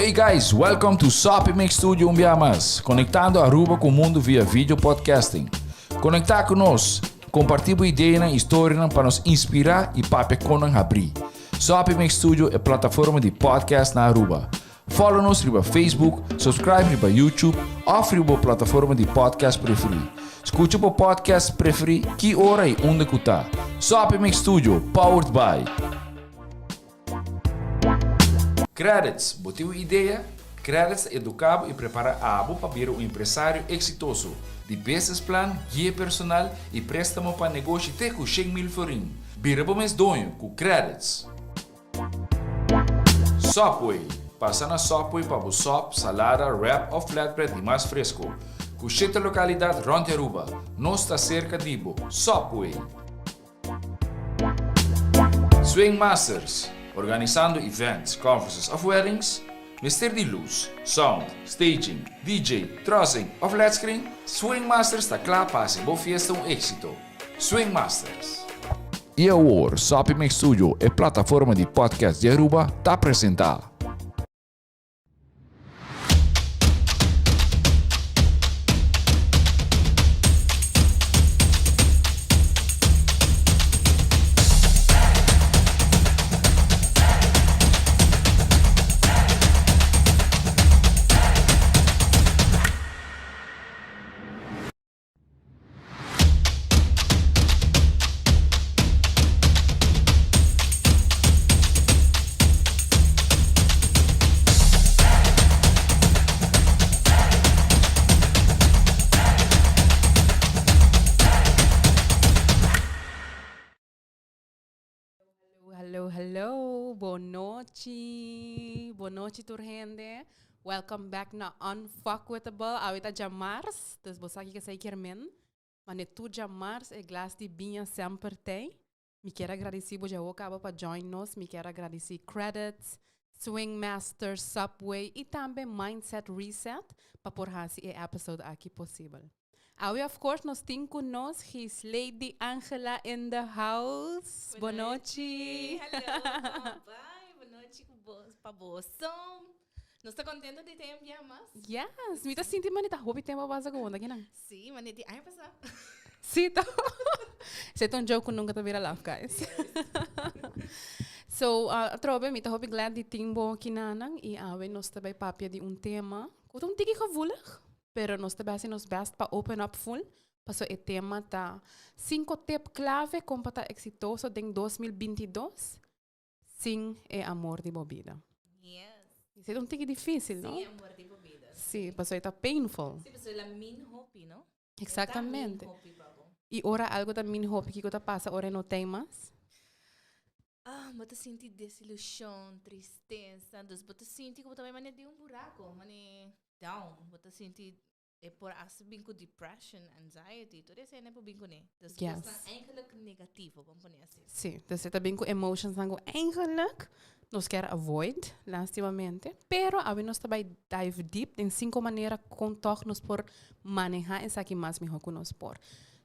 Hey guys, welcome to Soppy Mix Studio un bia mas, conectando Aruba cu mundo via video podcasting. Conecta cu nos, comparti bo ideanan y storianan pa nos inspira y papia con nan habri. Soppy Mix Studio e plataforma di podcast na Aruba. Follow nos riba Facebook, subscribe riba YouTube of riba bo plataforma di podcast preferi. Scucha bo podcast preferi ki ora y unda cu ta. Soppy Mix Studio, powered by. Credits, Bo tin un idea? Credits ta educa bo y prepara abo pa bira un empresario exitoso. Di business plan, guia personal y prestamo pa negoshi te cu 100,000 florin. Bira bo mes doño cu Credits! Subway, Pasa na Subway pa bo sop, salada, wrap of flatbread di mas fresco. Cu shete localidad rond di Aruba. Nos ta cerca di bo. Subway! Swing Masters, Organisando events, conferences of weddings? Mester di luz, sound, staging, DJ, trussing of led screen? Swing Masters ta cla pa haci bo fiesta un exito. Swing Masters. Y awor, Soppy Mix Studio, e plataforma di podcast di Aruba, ta presenta. Hello, hello, bon nochi, bon nochi tur hende. Welcome back na Unfuckwithable. Awe ta djamars, dus bo sa kiko esei kier men. Mane tur djamars e glas di biña semper tei. Mi kier a gradisi bo djawo kaba pa join nos. Mi kier a gradisi Credits, Swing Master, Subway y tambe Mindset Reset pa por hasi e episode aki posibel. Awe of course nos tin cu nos Gislady Angela in the house. Bon nochi. Hello, como bai? Bon nochi cu bo, pa boso. Nos ta contento di te un bia mas. Yes, mi ta sinti mane ta hopi tempo pasa cu bo ta kinan. Sí, mane di aña pasa. Sí, to. Esei ta un joke cu nunca ta bira laf, guys. So, uh, atrobe mi ta hopi glad di tin bo kinanan y awe nos ta bay papia di un tema cu ta un tiki gevoelig. Pero nos ta bay haci nos best pa open up full, paso e tema ta cinco tip clave con pa ta exitoso den 2022 sin e amor di bo bida. Yes. Esey ta un tiki dificil, no? Sin e amor di bo bida. Si, paso e ta painful. Si, paso el a min hopi, no? Exactamente. E ta min hopi pa bo. Y ora algo ta min hopi, kico ta pasa ora e no t'ey mas? Ah, bo ta sinti desilusion, tristeza, dus bo ta sinti cu bo ta bay mane den un buraco, mane down, bo ta sinti e por hasta bin cu depression, anxiety, tur esena por bin cune. Dus Yes. cosnan eigenlijk negativo, bon pone así. Sí, dus e ta bin cu emotionsnan cu eigenlijk nos kier avoid, lastimamente. Pero awe nos ta bay dive deep den cinco manera con toch nos por maneha esaki mas miho cu nos por.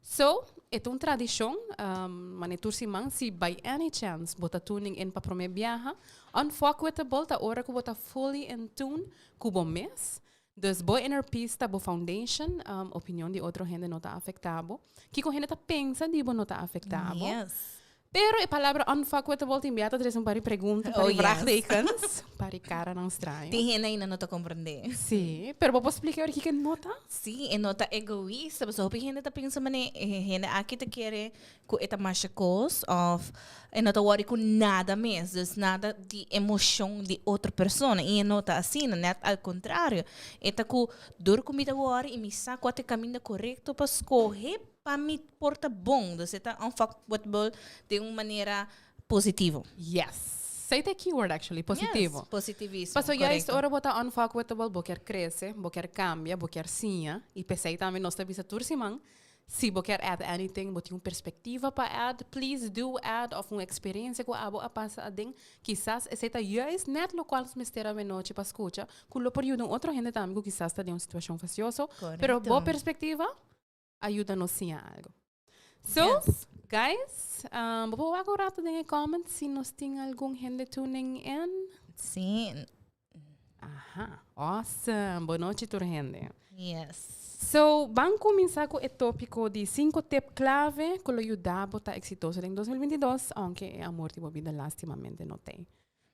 So, e ta un tradicion, um, mane tur siman, si by any chance bo ta tuning in pa prome biaha, Unfuckwithable ta ora cu bo ta fully in tune cu bo mes. Dus bo inner peace ta bo foundation, um, opinion di otro hende no ta afecta bo. Kico hende ta pensa di bo no ta afecta bo. Yes. Pero e palabra unfuckwithable tin bia ta trece un par di pregunta, un par Oh, di yes. vraagtekens, un par di caranan straño. Tin hende ainda no ta comprende. Sí, pero bo por splica ora kico e no ta? Sí, e no ta egoïsta. Pasobra hopi hende ta pensa mane e hende aki ta kere ku e ta masha kos of e no ta wòri ku nada mes, dus nada di emoshon di otro persona i e no ta asina, nèt al kontrario, e ta ku dor ku mi ta wòri i mi sa kua ta e kaminda korekto pa skohe pa mi por ta bon, dus e ta unfuckwithable den un manera positivo. Yes. Esei ta e keyword actually, positivo. Yes, positivismo, Pasobra juist korekto. ora bo ta unfuckwithable bo kier krese, bo kier kambia, bo kier siña i p'esei tambe nos ta bisa tur siman Si bo kier add anything, bo tin un perspectiva pa add, please do add of un experiencia cu abo a pasa aden. Kisas esey ta juist net locual nos mester awenochi pa scucha, cu lo por yuda un otro hende tambe cu kisas ta den un situacion facioso. Pero bo Correcto. perspectiva a yuda nos siña algo. So, Yes. guys, um, bo por wak un rato den e comments si nos tin algun hende tuning in. Sí. Aha, awesome. Bon nochi tur hende. Yes. So, ban cuminsa cu e topico di 5 tip clave cu lo yuda bo ta exitoso den 2022, aunke e amor di bo bida lastimamente no t'ey.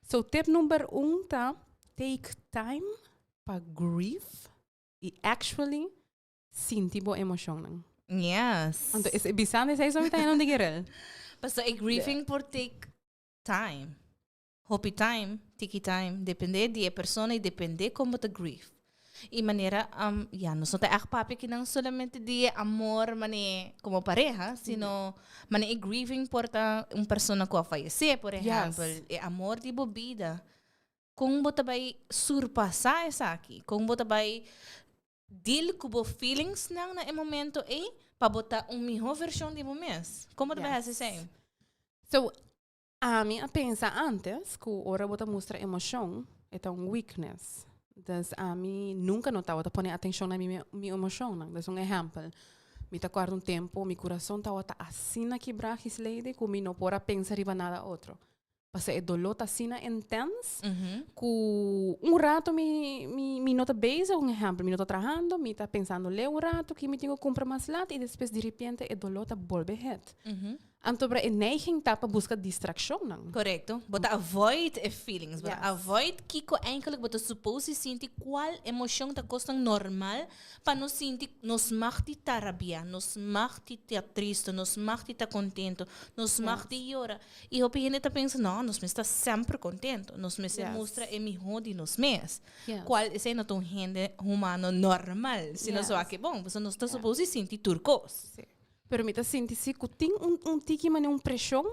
So, tip number 1 ta take time pa grieve y actually sinti bo emocionnan. Anto, is bisando esey so mi ta hendo di gerel. Paso e grieving por take time. Hopi time, tiki time, depende di e persona y depende con bo ta grieve. Y manera, ya, nos no ta echt papia kinan solamente di e amor mane como pareha, sino mane e grieving por ta un persona cu a fallece, por ehempel, e amor di bo bida. Con bo ta bay surpasa esaki? Con bo ta bay deal cu bo feelingsnan na e momento ey pa bo ta un miho version di bo mes? Con bo ta bay haci esey? So, ami a pensa antes cu ora bo ta mustra emocion, e ta un weakness. Dus ami nunca no tabata pone atencion na mi emocionnan. Dus un ehempel, mi ta acorda un tempo mi curason tabata asina kibra, Gislady, cu mi no por a pensa riba nada otro. Pasobra e doló ta asina intens ku un rato mi no ta bezig, un ehèmpel, mi no ta trahando, mi ta pensando leu un rato ki mi tin ku kumpra mas lat i despues diripiente e doló ta bolbe hit. Anto pero e neiging ta pa buska distrakshonnan. Korekto. Bo ta avoid e feelings, bo ta avoid kiko eigenlijk bo ta supose di sinti, kual emoshon ta kosnan normal pa nos sinti, nos mag di ta rabia, nos mag di ta tristu, nos mag di ta kontentu, nos mag di yora. I hopi hende ta pensa, no, nos mes ta semper contento, nos mester mustra e mihó di nos mes. Cual esei no ta un hende humano normal, si nos wak e bon, pasobra nos ta supos di sinti tur cos. Sí. Pero mi ta sinti si cu tin un tiki manera un presion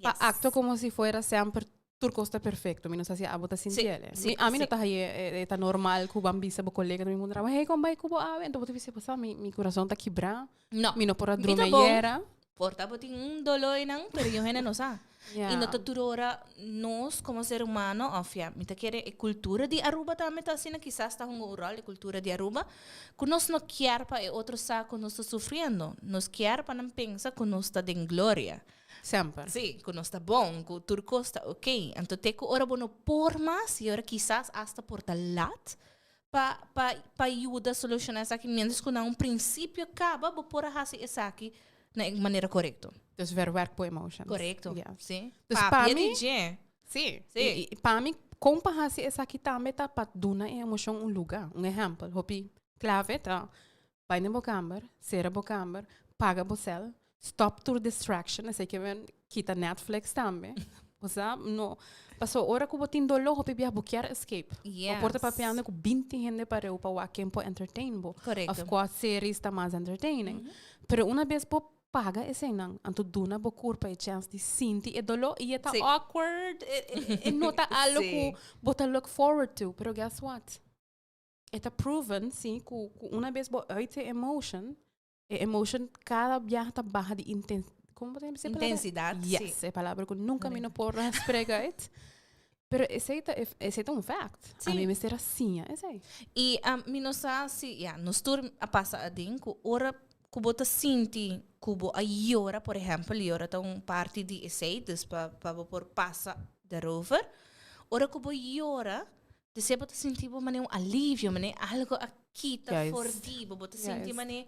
pa actua como si fuera semper tur cos ta perfecto. Mi no sa si abo ta sinti el. Ami no ta haye e ta normal cu ban bisa bo colega ta mi puntra, hey, con bai cu bo awe? Enton bo ta bisa, bo sa, mi curason ta kibra. No. Mi no por a Mi ta drumi bon. ayera. Por ta bo tin un doló einan, pero yo hende no sa. Ja. I no ta tur ora nos komo ser humano, òf ya, mi ta kere e kultura di Aruba tambe ta asina, kisas ta hunga un ròl e kultura di Aruba, ku nos no kier pa e otro sa ku nos ta sufriendo. Nos kier pa nan pensa ku nos ta den gloria. Semper. Sí, ku nos ta bon, ku tur kos ta oké. Anto te ku ora bo no por mas, i ora kisas asta por ta lat, pa pa pa yuda soluciona esaki mientras cu na un principio caba bo por a haci esaki na e manera corecto. Dus verwerk bo emotions. Corecto, Yes. si. Dus pa Papia mi- di dje. Si. Si. I pa mi, con pa haci esaki tambe ta pa duna e emocion un luga. Un ehempel, hopi clave ta bai den bo camber, cera bo camber, paga bo cel, Stop tur distraction, esei ke men kita Netflix tambe. Bo sa, no. Paso ora ku bo tin doló hopi biaha bo kier escape. Bo por ta papiando ku binti hende pareu pa wak ken por entertain bo. Korekto. Of kua series ta mas entertaining. Pero una bes bo paga eseinan, anto duna bo kurpa e chèns di sinti e doló i e ta awkward, e no ta algo ku bo ta look forward to. Pero guess what? E ta proven, si, ku una bes bo uit e emotion, E emotion cada biaha ta baha di inten ¿Cómo bo ta bisa e palabra? Intensidad, Yes, sí. e palabra cu nunca mi no por spreken uit. Pero esey ta, esey ta un fact. Sí. A mi mester a siña esey. Y mi no sa si, ya, nos tur a pasa aden cu ora cu bo ta sinti cu bo a yora, por ehempel, yora ta un parti di esey, dus pa bo por pasa daarover. Ora cu bo yora, Despues bo ta sinti bo manera un alivio, manera algo a kita for di bo. Bo ta sinti manera,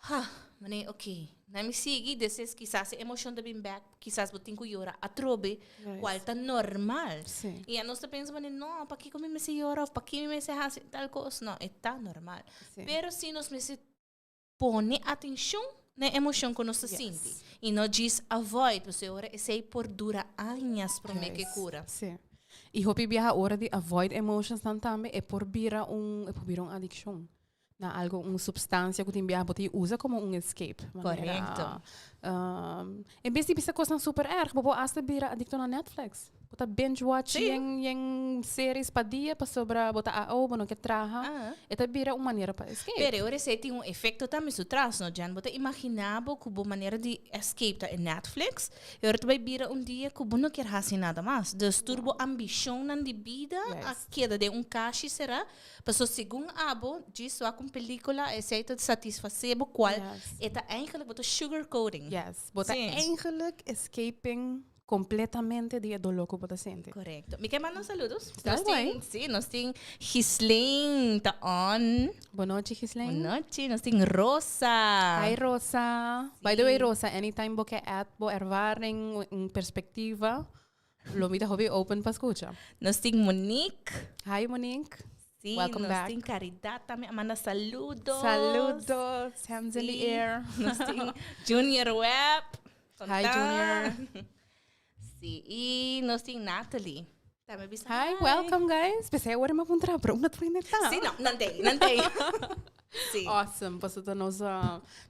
ha, manera ok, na mi sigui. Despues kisas e emocion ta bin bek, kisas bo tin ku yora atrobe, kual ta normal. I anos ta pensa manera, no, pakiko mi mester yora of pakiko mi mester hasi tal kos. No, e ta normal. Pero si nos mester pone atencion na e emocion cu nos ta sinti y no djis avoid, pasobra ora esey por dura añas prome ke cura. Sí. Y hopi biaha ora di avoid emotions nan tambe e por bira un, e por bira un adiccion na algo, un substancia cu tin biaha bo tin usa como un escape. Correcto. En bes di bisa cosnan super erg, bo por hasta bira adicto na Netflix. Bo ta binge watch yen yen series pa dia pasobra bo ta AO, bo no ke traha. E ta bira un manera pa escape. Pero e ora esei tin un efecto tambe su tras, no Jen? Bo ta imagina bo cu bo manera di escape ta e Netflix, e ora ta bay bira un dia cu bo no kier haci nada mas. Dus tur bo ambicionnan di bida a keda den un kashi sera, paso segun abo djis wak un pelicula esei ta satisface bo cual e ta eigenlijk bo ta sugarcoating. Yes, bo ta eigenlijk escaping. Completamente di e dolor cu bo ta sinti. Correcto. Mi ke manda un saludos. Está Nos tin, sí, nos tin Gislaine ta on. Bon nochi, Gislaine. Bon nochi. Nos tin Rosa. Hi, Rosa. By the way, Rosa, anytime bo ke add bo ervaring, un perspectiva, lo mi ta hopi open pa scucha. Nos tin Monique. Hi, Monique. Sí, Welcome nos back. tin Caridad tambe a manda saludos. Saludos. Hands in the Sí. air. Nos tin Junior Webb. Hi, Contá. Junior. Sí, y nos tin Natalie. Tambe bisa Hi, welcome guys. Pensei agora me apuntar, pero una tu está. Sí, no, nan tei, nan tei. Sí. Awesome. Paso ta nos,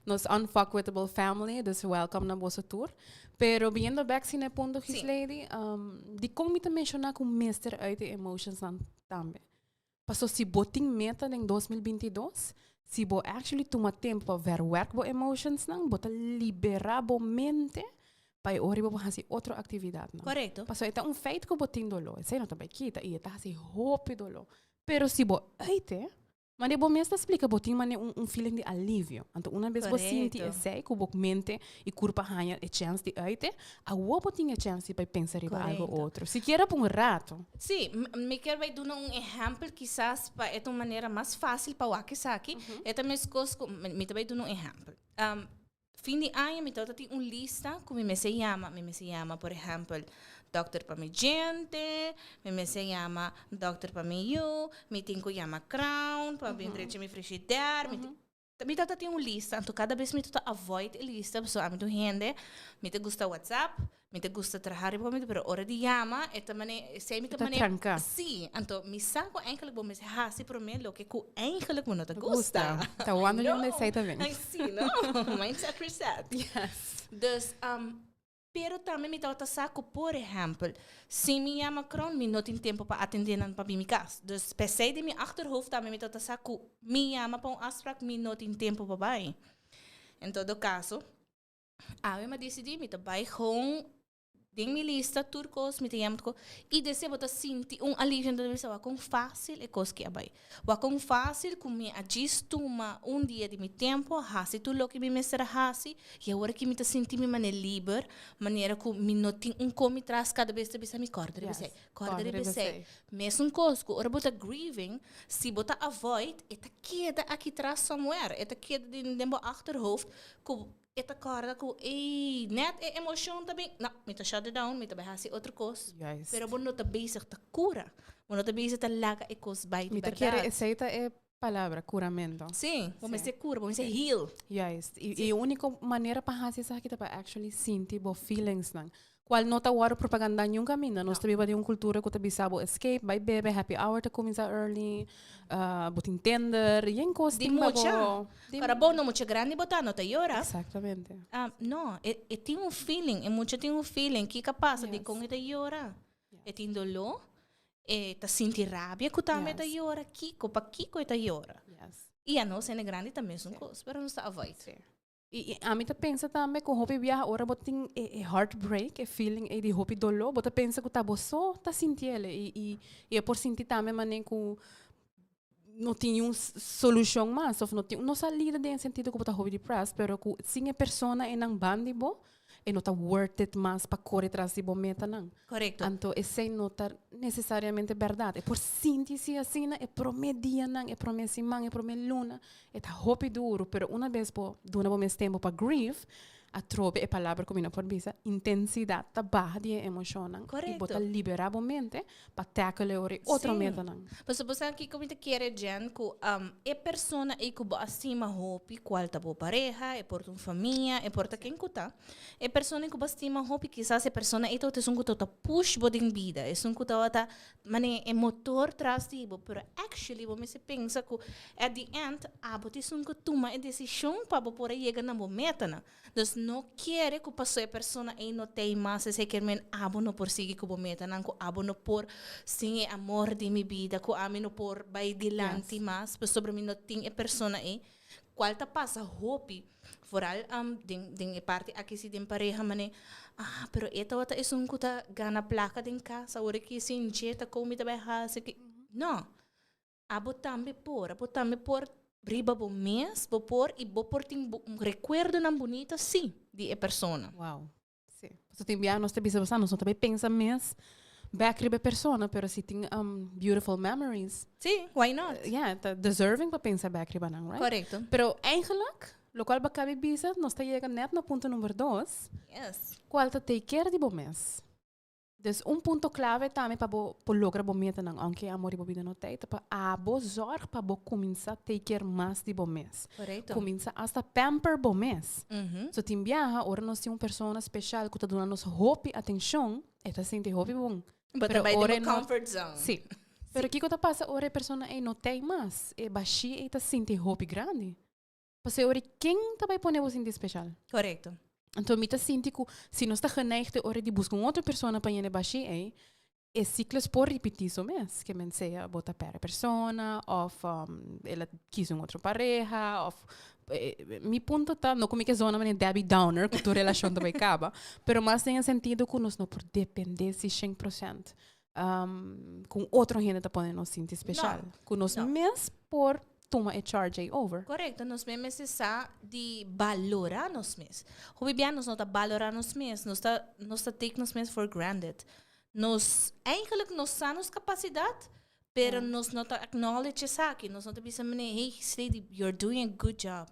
nos unfuckwithable family, dus welcome na boso tur. Pero biniendo back sin e punto, Gislady, di con mi ta menciona cu mester uit e emotions nan tambe? Paso si bo tin meta den 2022, si bo actually tuma tempo pa verwerk bo emotions nan, bo ta libera bo mente pa e ora bo por haci otro actividad nan. Paso e ta un feit cu bo tin dolor, esey no ta bay kita y e ta haci hopi dolor. Pero si bo uit e, mane bo mes ta splica bo tin mane un feeling di alivio. Anto una bes bo sinti esey cu bo mente y curpa haña e chance di uit e, awo bo tin e chance di bay pensa riba algo otro. Sikiera pa un rato. Sí, mi kier bay duna un ehempel kisas pa e ta un manera mas facil pa wak esaki. E ta mescos cu, mi ta bay duna un ehempel. Fin di aña mi tabata tin un lista cu mi mester yama. Mi mester yama por ehempel dokter pa mi djente, mi mester yama dokter pa mi yu, mi tin cu yama Crown pa bin drecha mi frigidair, mi tin. Mi tabata tin un lista, anto cada bes mi ta avoid e lista pasobra ami ta un hende, mi ta gusta WhatsApp, mi ta gusta traha riba computer, pero ora di yama e ta mane, esei mi ta Ta mane, tranca. sí, anto mi sa cu eigenlijk bo mester haci prome loke cu eigenlijk bo no ta gusta. Gusta. Ta wando I di un know. esei ta bin. Ai, sí, no? Mindset reset. Yes. Dus, pero tambe mi tabata sa cu, por ehempel, si mi yama Crown, mi no tin tempo pa atende nan pa bin mi cas. Dus, p'esei den mi achterhoofd tambe mi tabata sa cu mi yama pa un afspraak, mi no tin tempo pa bai. En todo caso, awe mi a dicidi, mi ta bai gewoon den mi lista tur cos, mi ta yama tur cos. Y despues bo ta sinti un alivio, enton bo ta bisa, wak con facil e cos ki a bai. Wak con facil cu mi a djis tuma un dia di mi tempo, haci tur loke mi mester a haci, y awor aki mi ta sinti mi manera liber, manera cu mi no tin un comi tras cada bes ta bisa mi corda riba esey, corda riba esey. Mesun cos cu ora bo ta grieving, si bo ta avoid, e ta keda aki tras somewhere, e ta keda den bo achterhoofd cu E ta kòrda ku ey, nèt e emoshon ta bin, no, mi ta shut it down, mi ta bai hasi otro kos. Pero bo no ta bezig ta kura, bo no ta bezig ta laga e kos bai di Mi ta bèrdat. kere esei ta e palabra, kuramento. Sí, bo mester kura, bo mester heal. Juist. I e úniko manera pa hasi esaki ta pa actually sinti bo feelingsnan. Cual no ta wòrdu propagandá niun kaminda. Nos ta biba den un kultura ku ta bisa bo escape, bai bebe, happy hour ta kuminsá early, bo tin tender, yen kos Di tin pa mucha. bo. Di Para bo no mucha grandi bo ta, no ta yora. Exactamente. No, e tin un feeling, e mucha tin un feeling. Kiko a pasa? Yes. Dikon e ta yora? E tin doló, e ta sinti rabia ku tambe e ta yora. Kiko? Pakiko e ta yora? Yes. I anos hende grandi ta mesun kos, pero nos ta avoid. Sí. I ami ta pensa tambe ku hopi biaha ora bo tin e heartbreak, e feeling ei di hopi doló, bo ta pensa ku ta bo so ta sinti el i e por sinti tambe manera ku no tin niun solushon mas òf no tin no salida den e sentido ku bo ta hopi depressed, pero ku sin e persona einan ban di bo e no ta worth it mas pa kore tras di bo metanan. Korekto. Anto esei no ta nesesariamente bèrdat. E por sinti si asina e promé dianan, e promé siman, e promé luna, E ta hopi duru, pero una bes bo duna bo mes tempu pa grieve, atrobe e palabra ku mi no por bisa, intensidat ta baha di e emoshonnan. I bo ta liberá bo mente pa tackle e ora e otro metanan. Pasobra bo sa kiko mi ta kere, Jen, ku e persona ei ku bo a stima hopi, kual ta bo pareha, e por ta un famia, e por ta ken ku ta, e persona ku bo a stima hopi, kisas e persona ei tabata esun ku tabata push bo den bida, esun ku tabata Mane e motor tras di bo, pero actually bo mester pensa ku at the end abo ta esun ku tuma e desishon pa bo por a yega na bo metanan. Dus no kere ku paso e persona ei no t'ei mas esei kier men abo no por sigui ku bo metanan, ku abo no por sin e amor di mi bida, ku ami no por bai dilanti mas pasobra mi no tin e persona ei. Cual ta pasa hopi, vooral den den e parti aki si den pareha mane, ah pero e tabata esun cu ta gana placa den cas, awor aki sin dje ta con mi ta bay haci aki. No, abo tambe por, abo tambe por riba bo mes, bo por y bo por tin bo recuerdonan bunita si di e persona. Wow. Si. Pasobra tin bia nos ta bisa bosa, nos no ta bay pensa mes bek riba e persona, pero si tin beautiful memories. Si, why not? Yeah, ta deserving pa pensa bek riba nan, right? Correcto. Pero eigenlijk, locual bo acaba di bisa, nos ta yega net na punto number dos. Yes. Cual ta take care di bo mes. Dus un punto clave tambe pa bo por logra bo metanan, aunke amor di bo bida no ta ei, ta pa abo zorg pa bo cuminsa take care mas di bo mes. Correcto. Cuminsa hasta pamper bo mes. So tin biaha ora nos tin un persona special cu ta duna nos hopi atencion, e ta sinti hopi bon. Bo ta Pero bai den ora bo e no comfort zone. Si. Pero kico ta pasa ora e persona ei no ta ei mas? E bashi ei ta sinti hopi grandi. Pasobra ora ken ta bai pone bo sinti special? Correcto. Anto mi ta sinti cu si nos ta geneigd e ora di busca un otro persona pa yena e bashi ei, e ciclus por ripiti su mes. Ke men sea bo ta perde persona of el a kies un otro pareha of mi punto ta, no cu mi ke zona manera Debbie Downer cu tur relacion ta bai caba, pero mas den e sentido cu nos no por depende si 100% cu un otro hende ta pone nos sinti special. No, Cu nos no. mes por tuma e charge ei over. Correcto, nos mes mester sa di balora nos mes. Hopi bia nos no ta balora nos mes, nos ta, nos ta take nos mes for granted. Nos, eigenlijk nos sa nos capacidad, pero nos no ta acknowledge esaki. Nos no ta bisa mene, hey Gislady, you're doing a good job.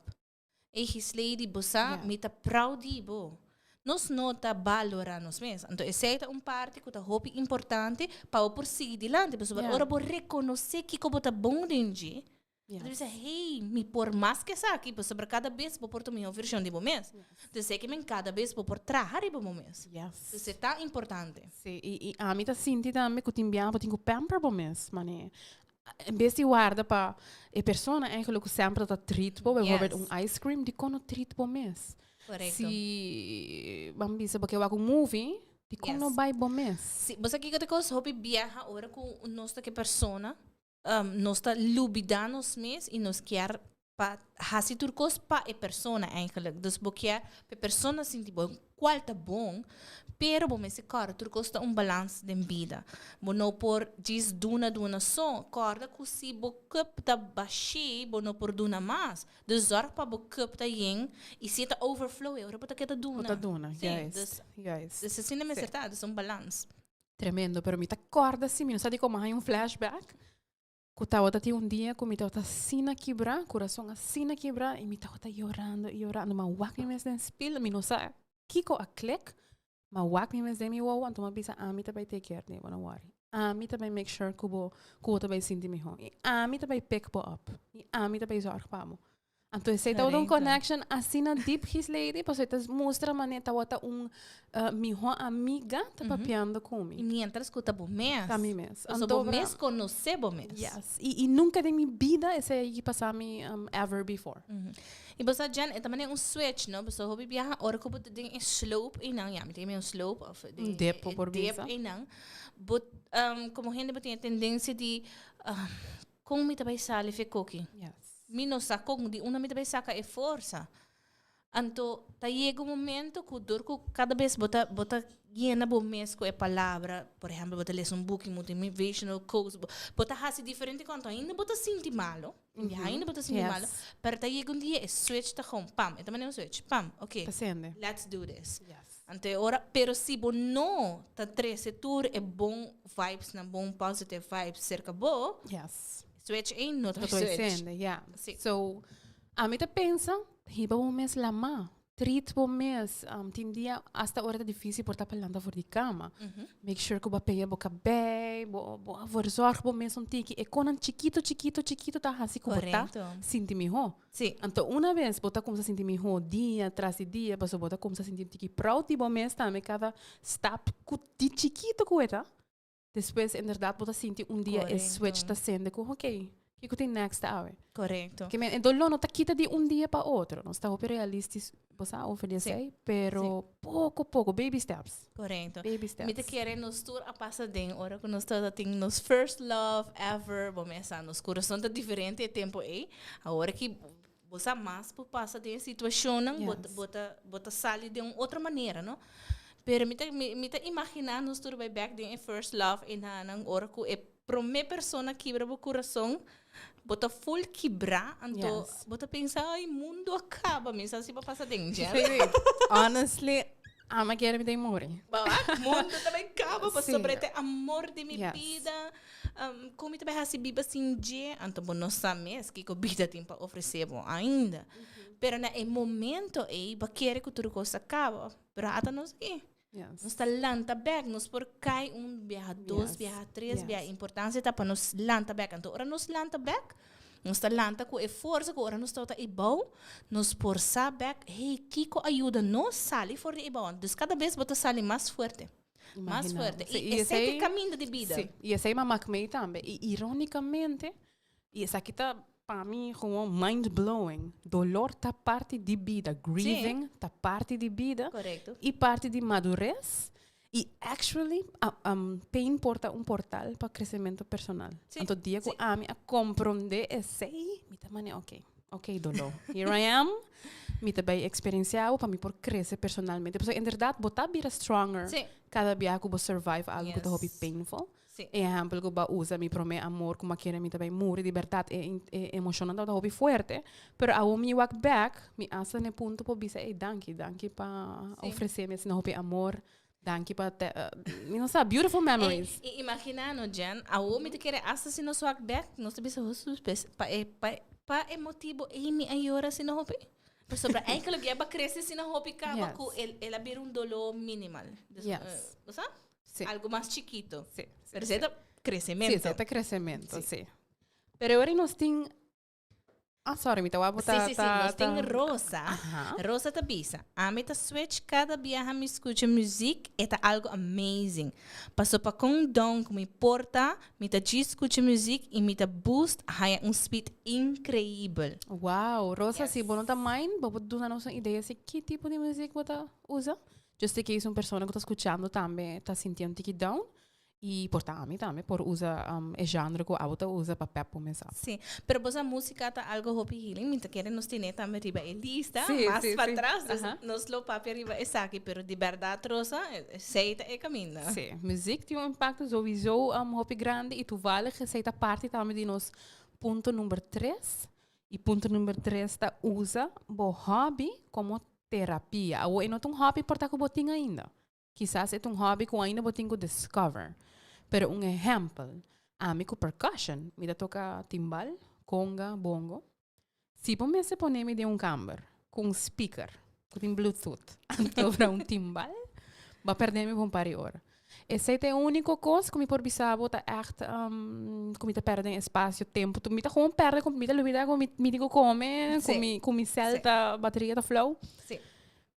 Ey Gislady, bo sa, mi ta proud di bo. Nos no ta balora nos mes. Anto esey ta un parti cu ta hopi importante pa bo por sigui dilanti. Pasobra ora bo reconoce kico bo ta bon den dje, bo ta bisa, hey, mi por mas ke esaki. Pasobra cada bes bo por ta miho version di bo mes. Entonces esey ke men cada bes bo por traha riba bo mes. Entonces e ta importante. Si, y ami ta sinti tambe cu tin biaha bo tin cu pamper bo mes. Mane, En bes di warda pa e persona eigenlijk ku semper ta treat bo, bijvoorbeeld un ice cream, dikon no treat bo mes? Correcto. Si ban bisa bo ke wak un movie, dikon no bai bo mes? Si, bo sa kiko ta kos hopi biaha ora ku nos ta ke persona, nos ta lubida nos mes i nos kier pa hasi tur kos pa e persona eigenlijk. Dus bo kier pa e persona sinti bon, kual ta bon, pero bo mester kòrda tur kos ta un balans den bida. Bo no por djis duna duna so. Kòrda ku si bo cup ta bashí bo no por duna mas. Dus zòrg pa bo cup ta yen i si e ta overflow e ora bo ta keda duna. Bo ta duna, Sí, juist, dus juist. dus asina mester ta, dus un balans. Tremendo, pero mi ta kòrda si, mi no sa dikon mi a haña un flashback. Ku tabata tin un dia ku mi tabata asina kibrá, kurason asina kibrá, i mi tabata yorando i yorando. Mi a wak mi mes den spil, mi no sa kiko a klik, mi a wak mi mes den mi wowo, anto mi a bisa, ami ta bai take care di bo, no worry. Ami ta bai make sure ku bo, ku bo ta bai sinti mihó. I ami ta bai pick bo up. I ami ta bai zòrg pa bo. Anto esei tabata un connection asina deep, Gislady, pasobra e ta mustra manera tabata un mihó amiga ta papiando ku mi. I mientras ku ta bo mes. Ta mi mes. Pasobra bo mes konosé bo mes. Yes. I i nunka den mi bida esei a yigi pasa mi ever before. I bo sa Jen, e ta manera un switch, no? Pasobra hopi biaha ora ku bo ta den e slope einan, ya mi ta yama e un slope of den Un dip bo por e dip bisa. einan, bo komo hende bo tin e tendensia di kon mi ta bai sali fe koki? Yes. Mi no sa kon di unda mi ta bai saka e forsa. Anto ta yega un momento ku dor ku kada bes bo ta bo ta yena bo mes ku e palabra, por ehempel bo ta lesa un buki motivational quotes, bo bo ta hasi diferente kos, anto ainda bo ta sinti malo, ainda bo ta sinti malo, pero ta yega un dia e switch ta gewoon pam, e ta manera un switch, pam, ok, Ta sende. let's do this. Anto e ora, pero si bo no ta trese tur e bon vibesnan, bon positive vibes serka bo, Switch ei no ta switch. Sende, ja. Si. So, ami ta pensa, hiba bo mes lama. Treat bo mes. Tin dia hasta ora ta dificil por ta pa lanta for di cama. Make sure cu bo a peña bo cabei, bo bo a verzorg bo mes un tiki. E conan chikito, chikito, chikito ta haci cu bo ta sinti miho. Si. Anto una bes bo ta cuminsa sinti miho dia tras di dia, pasobra bo ta cuminsa sinti un tiki proud di bo mes tambe cada stap cu di chikito cu e ta. Despues inderdaad bo ta sinti un dia e switch ta sende ku ok, kiko tin next awe? Korekto. Ke men e doló no ta kita di un dia pa otro. Nos ta hopi realistisch, bo sa over di esei, pero poko poko, baby steps. Korekto. Baby steps. Mi ta kere nos tur a pasa den ora ku nos tabata tin nos first love ever, bo mesa nos kurason ta diferente e tempo ei. Awor ki bo sa mas por pasa den e situashonnan, bo ta bo ta bo ta sali den un otro manera, no? Pero mi ta mi mi ta imaginá nos tur bai bèk den e first love enanan ora ku e promé persona kibra bo kurason, bo ta ful kibrá, anto bo ta pensa, ai mundu a kaba, mi sa si bo a pasa den dje. Honestly, Ami kere mi ta muri. Ba, mundo ta bay caba pasobra e ta e amor di mi bida. Con mi ta bay haci biba sin dje? Anto bo no sa mes kico bida tin pa ofrece bo ainda. Pero na e momento ey bo a kere cu tur cos a caba. Pero ata nos aki. Nos ta lanta bek. Nos por cay un biaha, dos biaha, tres biaha. Importancia ta pa nos lanta bek. Anto ora nos lanta bek, Nos ta lanta ku e forsa ku ora nos tabata ebou, nos por sa bek, hey, kiko a yuda nos sali for di ebou? Dus kada bes bo ta sali mas fuerte, mas Imagina. fuerte. Sí, I i esei ta e esei, kaminda di bida. sí, i esei mama ku mei tambe. I ironikamente, i esaki ta pa mi gewoon mind blowing, dolor ta parti di bida, grieving ta parti di bida Korekto. i parti di madures. I actually, pain por ta un portal pa crecemento personal. Sí, Anto dia cu sí. ami a comprende esey, mi ta mane ok, ok dolor, here I am, mi ta bay experiencia bo pa mi por crece personalmente. Pasobra inderdaad bo ta bira stronger Sí. cada bia cu bo survive algo cu ta hopi Yes. painful. Sí. Ehempel cu bo a usa mi prome amor cu mi a kere mi ta bay muri, di berdad e e emocionnan tabata hopi fuerte, pero awo mi wak bek, mi hasta na e punto por bisa ey danki, danki pa Sí. ofrece mi asina hopi amor, danki pa te mi no sa, beautiful memories. E, i imagina no Jen, awo mi ta kere hasta si nos wak bek, nos ta bisa Hesus pues pa e pa pa e motibo ey mi a yora asina hopi? Pasobra eigenlijk ya bo a crece asina hopi caba Yes. cu el el a bira un dolor minimal. Dus, Yes. bo sa? Sí. Algo mas chikito. Sí, sí, Pero sí. esei ta crecemento. Sí, esei ta crecemento, Sí. sí. Pero ora nos tin... Ah, sorry, mi ta wak bo ta... Sí, sí, sí. Nos tin Rosa. Aha. Rosa ta bisa, Ami ta switch cada biaha mi scucha muziek, e ta algo amazing. Paso pa con down cu mi por ta, mi ta djis scucha muziek y mi ta boost haya un speed increibel. Wow, Rosa, si bo no ta mind, bo por duna nos un idea si ki tipo di muziek bo ta usa? Just in case un persona cu ta scuchando tambe ta sinti un tiki down y por ta ami tambe por usa e genre cu abo ta usa pa pep bo mes ap. Sí, pero bo sa musica ta algo hopi healing, mi ta kere nos tene tambe riba e lista, Sí, mas sí, pa sí. tras, dus Aha. nos lo papia riba esaki, pero di berdad Rosa, esey ta e caminda. Sí, muziek tin un impacto sowieso hopi grandi y toevallig esey ta parti tambe di nos punto number tres. Y punto number tres ta usa bo hobby como terapia. Awor e no ta un hobby por ta cu bo tin ainda. Kisas e ta un hobby cu ainda bo tin cu discover. Pero un ehempel, ami cu percussion, mi ta toca timbal, conga, bongo. Si bo mester pone mi den un camber cu un speaker cu tin bluetooth anto bra un timbal, bo a perde mi pa un par di ora. Esei ta e úniko kos ku mi por bisa bo ta ègt ku mi ta pèrdè den espasio, tempu. Mi ta gewoon pèrdè ku mi ta lubidá ku mi mi tin ku kome, ku mi ku mi sèl ta bateria ta flou.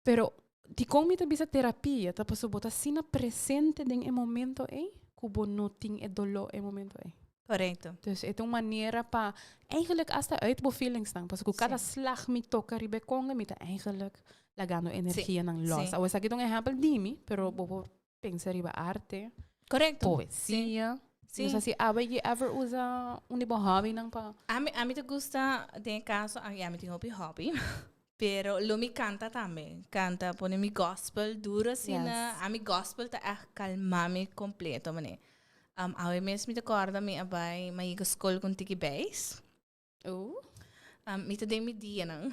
Pero dikon mi ta bisa terapia ta pasobra bo ta asina presente den e momento ei ku bo no tin e doló e momento ei. Korekto. Dus e ta un manera pa eigenlijk hasta uit bo feelingsnan. Pasobra ku kada slag mi toka riba e konga mi ta eigenlijk lagando energianan los. Awor esaki ta un ehèmpel di mi, pero bo por pensa riba arte, Korekto. poesia. No sa si abo you ever usa un di bo hobbynan pa. Ami, ami ta gusta den e kaso, ya mi tin hopi hobby, pero lo mi kanta tambe. Kanta, pone mi gospel duro asina. Ami gospel ta ègt kalma mi kompleto, manera. Awe mes mi ta kòrda mi a bai, mi a yega skol ku un tiki beis. Mi ta den mi dianan.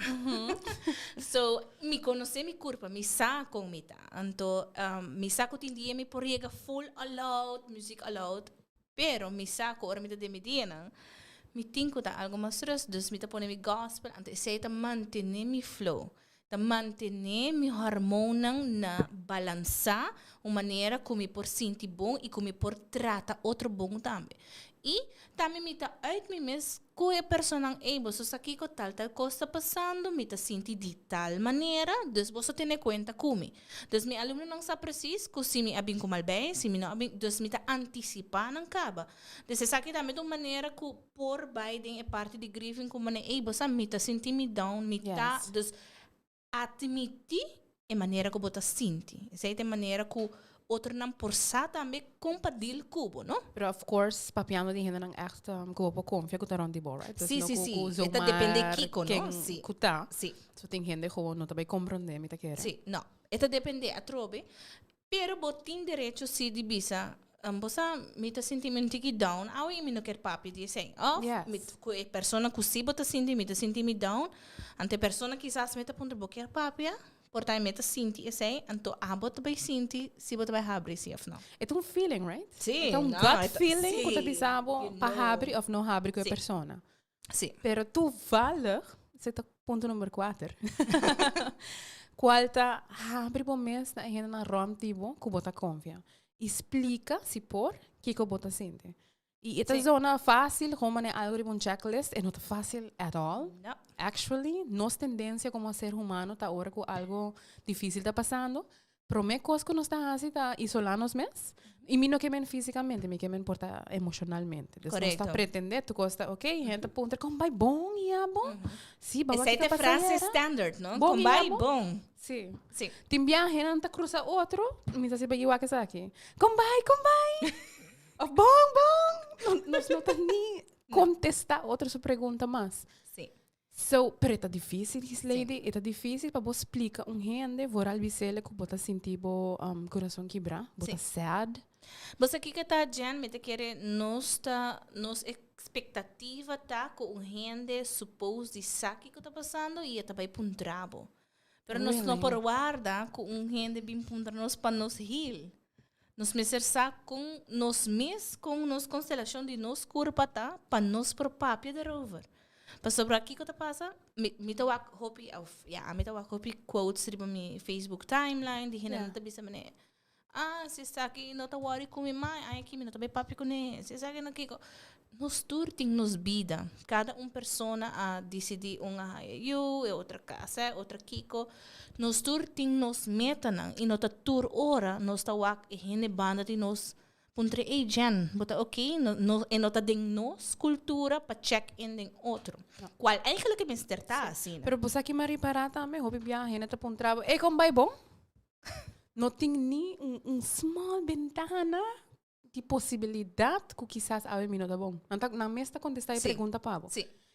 So, mi konosé mi kurpa, mi sa kon mi ta. Anto, mi sa ku tin dia mi por yega full all out, muziek all out, pero mi sa ku ora mi ta den mi dianan, mi tin ku ta algu mas rust, dus mi ta pone mi gospel, anto esei ta mantené mi flow, ta mantené mi hormonnan na balansá un manera ku mi por sinti bon i ku mi por trata otro bon tambe. I tambe mi ta uit mi mes ku e personan, ey boso sa kiko tal tal kos ta pasando, mi ta sinti di tal manera, dus boso tene kuenta ku mi. Dus mi alumnonan sa presis ku si mi a bin ku mal bei, si mi no a bin, dus mi ta antisipá nan kaba. Dus esaki tambe ta un manera ku por bai den e parti di grieving ku manera, ey bo sa mi ta sinti mi down, mi ta, dus atmití e manera ku bo ta sinti. Esei ta e manera ku otronan por sa tambe kon pa deal ku bo, no? Pero of course, papiando di hendenan ègt ku bo por konfia ku ta rònt di bo, right? Dus Sí, no sí, ku sí. ku E ta depende zomaar kiko, no? ken Sí. ku ta. Sí. So tin hende gewoon no ta bai komprondé, mi ta kere. Sí, no. E ta depende atrobe. Pero bo tin derecho sí di bisa. Bo sa, mi ta sinti mi un tiki down awe i mi no kier papia di esei. Of mi ku e persona ku si bo ta sinti mi ta sinti mi down, anto e persona kisas mi ta puntra bo kier papia? Por ta mi ta sinti esei, anto abo ta bai sinti si bo ta bai habri si of no. E ta un feeling, right? Si. E ta un gut feeling ku ta bisa bo pa habri of no habri ku e persona. Si. Pero toevallig, esei ta punto number kuater, kual ta habri bo mes na e hendenan rònt di bo ku bo ta konfia. I splika, si por, kiko bo ta sinti. I e ta zona fásil, gewoon manera algu riba un checklist, e no ta fásil at all. No. Actually, nos tendensia komo ser humano ta ora ku algu difísil ta pasando, Prome kos ku nos ta hasi ta isolá nos mes. I mi no ke men físikamente, mi ke men por ta emoshonalmente. Dus nos ta pretendé tur kos ta ok, hende ta puntra kon bai bon i abo? Sí, baba Esei kiko ta pasa frase ayera? standard, no? Bon Kon i bai abo? bon. Sí. Sí. Tin biaha hendenan ta krusa otro, mi ta siba wak esaki. Kon bai, kon bai? Of bon, bon? Nos no ta ni kontestá otro su pregunta mas. Sí. So, pero e ta difícil, Gislady. E ta difícil pa bo splica un hende, vooral bisele cu bo ta sinti bo um, corazon kibrá, bo ta sad. Bo sa kiko ta, Jen? Mi ta kere nos ta, nos expectativa ta cu un hende suppose di sa kiko ta pasando y e ta bay puntra bo. Pero nos no por warda cu un hende bin puntra nos pa nos heal. Nos mester sa con nos mes, con nos constelacion di nos curpa ta pa nos por papia derover. Pasobra kico ta pasa? Mi, mi ta wak hopi, of ya, ami ta wak hopi quotes riba mi Facebook timeline di hendenan ta bisa mane, ah, si esaki no ta worry cu mi mai, ay aki mi no ta bay papia cune, si esaki no kico. Nos tur tin nos bida. Kada un persona a disidí un a haya yu, e otro a kasa, e otro a kiko. Nos tur tin nos metanan i no ta tur ora nos ta wak e hende banda di nos puntra, Ey Jen, bo ta oké? No, no, e no ta den nos kultura pa check in den otro. Kual eigenlijk e mester ta asina. Pero bo sa ki mi a ripará tambe, hopi biaha hende ta puntra bo, Ey, kon bai bon? No tin ni un, un small bentana di posibilidad cu kisas awe mi no ta bon. Nan ta, nan mes ta contesta e pregunta pa bo.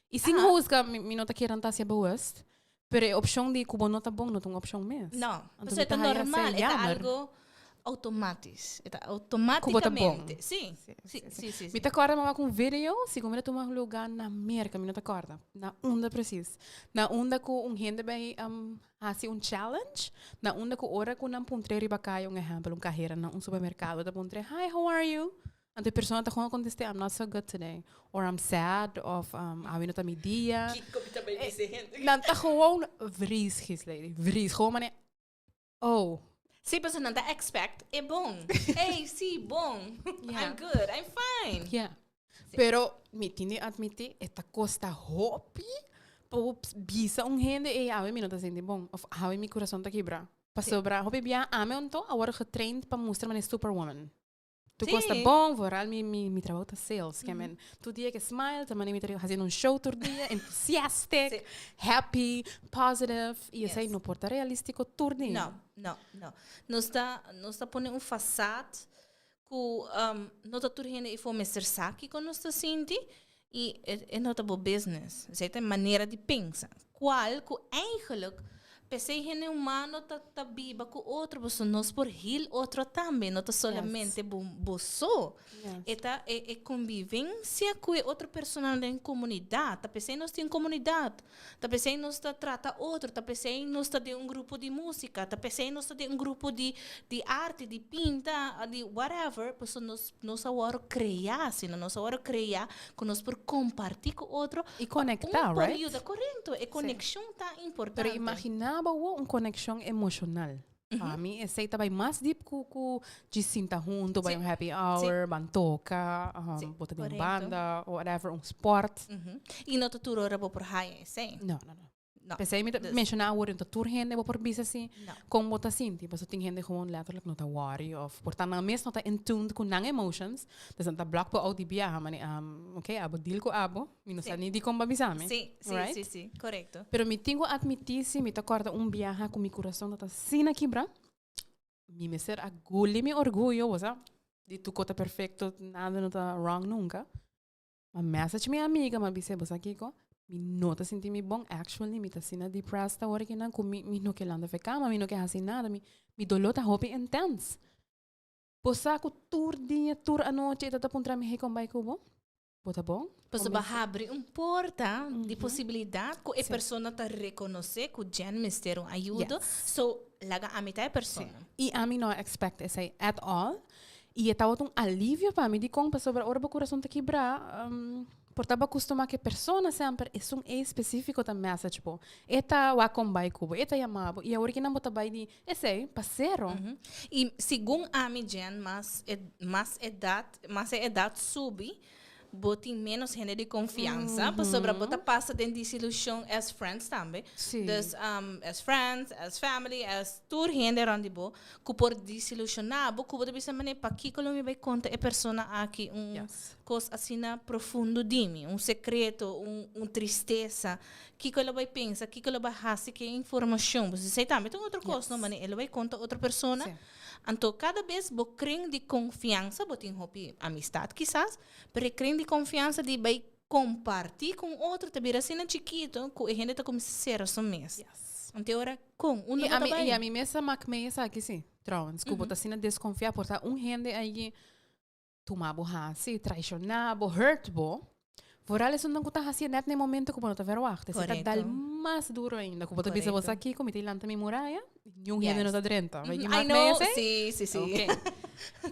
Y sin huzga, mi, mi no ta kier nan ta hacia bewust, pero e opcion di cu bo no ta bon no ta un opcion mes. No, Anto pasobra mi e ta ta haya normal, esei e ta jammer. algo automatisch. E ta Cu bo ta bon. automaticamente. Sí, sí, sí, sí, Mi sí. ta corda mi a wak un video, segun mi ta tuma lugar na Merca, mi no ta corda na unda precies. Na unda cu un hende bay Hasi un challenge na unda ku ora ku nan puntr'é riba kaya, un ehèmpel, un kahera na un supermerkado ta puntr'é, Hi, how are you? Anto e persona ta gewoon kontest'é, I'm not so good today, or I'm sad, òf awe no ta mi dia. Kiko mi ta bai bisa e hende? Nan ta gewoon vries, Gislady, vries. Gewoon manera, oh. Sí, pasobra nan ta expect e bon. Hey, sí, bon. I'm good, I'm fine. Ja. Pero mi tin di admití, e ta kosta hopi pa bo bisa un hende, ey, awe mi no ta sinti bon, of awe mi kurason ta kibrá. Pasobra hopi bia ami anto a wòrdu getraind pa mustra manera superwoman. Tur kos ta bon, vooral mi, mi, mi trabou ta sales. Ke men tur dia ke smile, ta manera mi ta hasiendo un show tur dia, entusiastic, happy, positive, i esei no por ta realístiko tur dia. No, no, no. Nos ta, nos ta pone un fasad ku no ta tur hende ifo mester sa kiko nos ta sinti i e no ta bo business. Esei ta e manera di pensa. Kual ku eigenlijk p'esei hende humano ta ta biba ku otro pasobra nos por heal otro tambe, no ta solamente bo bo so. E ta e e konbivensia ku e otro personanan den komunidat. Ta p'esei nos tin komunidat. Ta p'esei nos ta trata otro, ta p'esei nos ta den un grupo di músika, ta p'esei nos ta den un grupo di di arte, di pinta, di whatever, pasobra nos nos a wòrdu kreá asina, nos a wòrdu kreá ku nos por kompartí ku otro I pa konektá, un por right? yuda. Korekto, e konekshon ta importante. Pero imaginá bo awor un konekshon emoshonal. Pa mi esei ta bai mas diep ku ku djis sinta hunto, bai un happy hour, ban toka, bo ta den un banda, whatever, un sport. I no ta tur ora bo por haya esei. No, no, no. P'esei mi ta menshoná awor, no ta tur hende bo por bisa si kon bo ta sinti, pasobra tin hende gewoon letterlijk no ta worry of por ta nan mes no ta in tune ku nan emotions, dus nan ta blok bo out di biaha, mane ok, abo deal ku abo, mi no sa ni dikon bo a bisa mi. Sí, sí, Right? sí, sí, korekto. Pero mi tin ku atmití si mi ta kòrda un biaha ku mi kurason ta asina kibrá, mi mester a guli mi orguyo, bo sa, di tur kos ta perfekto, nada no ta wrong nunka. Ma message mi amiga, m'a bis'é, bo sa kiko? Mi no ta sinti mi bon, actually mi ta asina depressed awor akinan ku mi mi no ke lanta fe kama, mi no ke hasi nada, mi mi doló ta hopi intens. Bo sa ku tur dia, tur anochi e ta ta puntra mi, Hey, kon bai ku bo? Bo ta bon? Pasobra bo habri un porta di posibilidat ku e persona ta rekonosé ku Jen mester un ayudo, so laga ami ta e persona. I ami no a expect esei at all. I e tabata un alivio pa mi. Dikon? Pasobra ora bo kurason ta kibrá, por ta bo kustumá ku e persona semper, esun ei spesífiko ta message bo. E ta wak kon bai ku bo, e ta yama bo. I awor kinan bo ta bai di esei pa sero. I segun ami, Jen, mas e mas edat, mas e edat subi, bo tin menos hende di confiansa, pasobra bo ta pasa den disilusion as friends tambe. Sí. Dus as friends, as family, as tur hende rond di bo cu por disilusiona bo, cu bo ta bisa mane pakico lo mi bay conta e persona aki un cos asina profundo di mi, un secreto, un tristesa, kico e lo bay pensa, kico e lo bay haci cu e informacion. Pasobra esey tambe ta un otro cos, no? Mane e lo bay conta otro persona. Anto kada bes bo kren di konfiansa, bo tin hopi amistat kisas, pero e kren di konfiansa di bai kompartí ku un otro ta bira asina chikito ku e hende ta kuminsá sera su mes. Anto e ora kon unda bo ta bai? I ami mes a mak mei esaki si, trouwens, ku bo ta asina deskonfiá por ta un hende ayi Tuma bo hasi, traishoná bo, hurt bo. Vooral esunnan ku ta hasié nèt na e momento ku bo no ta verwagt. Esei ta dal mas duro ainda. Ku bo ta bisa bo sa kiko, mi ta lanta mi muraya, niun hende no ta drenta. I know, si, si, si. Okay.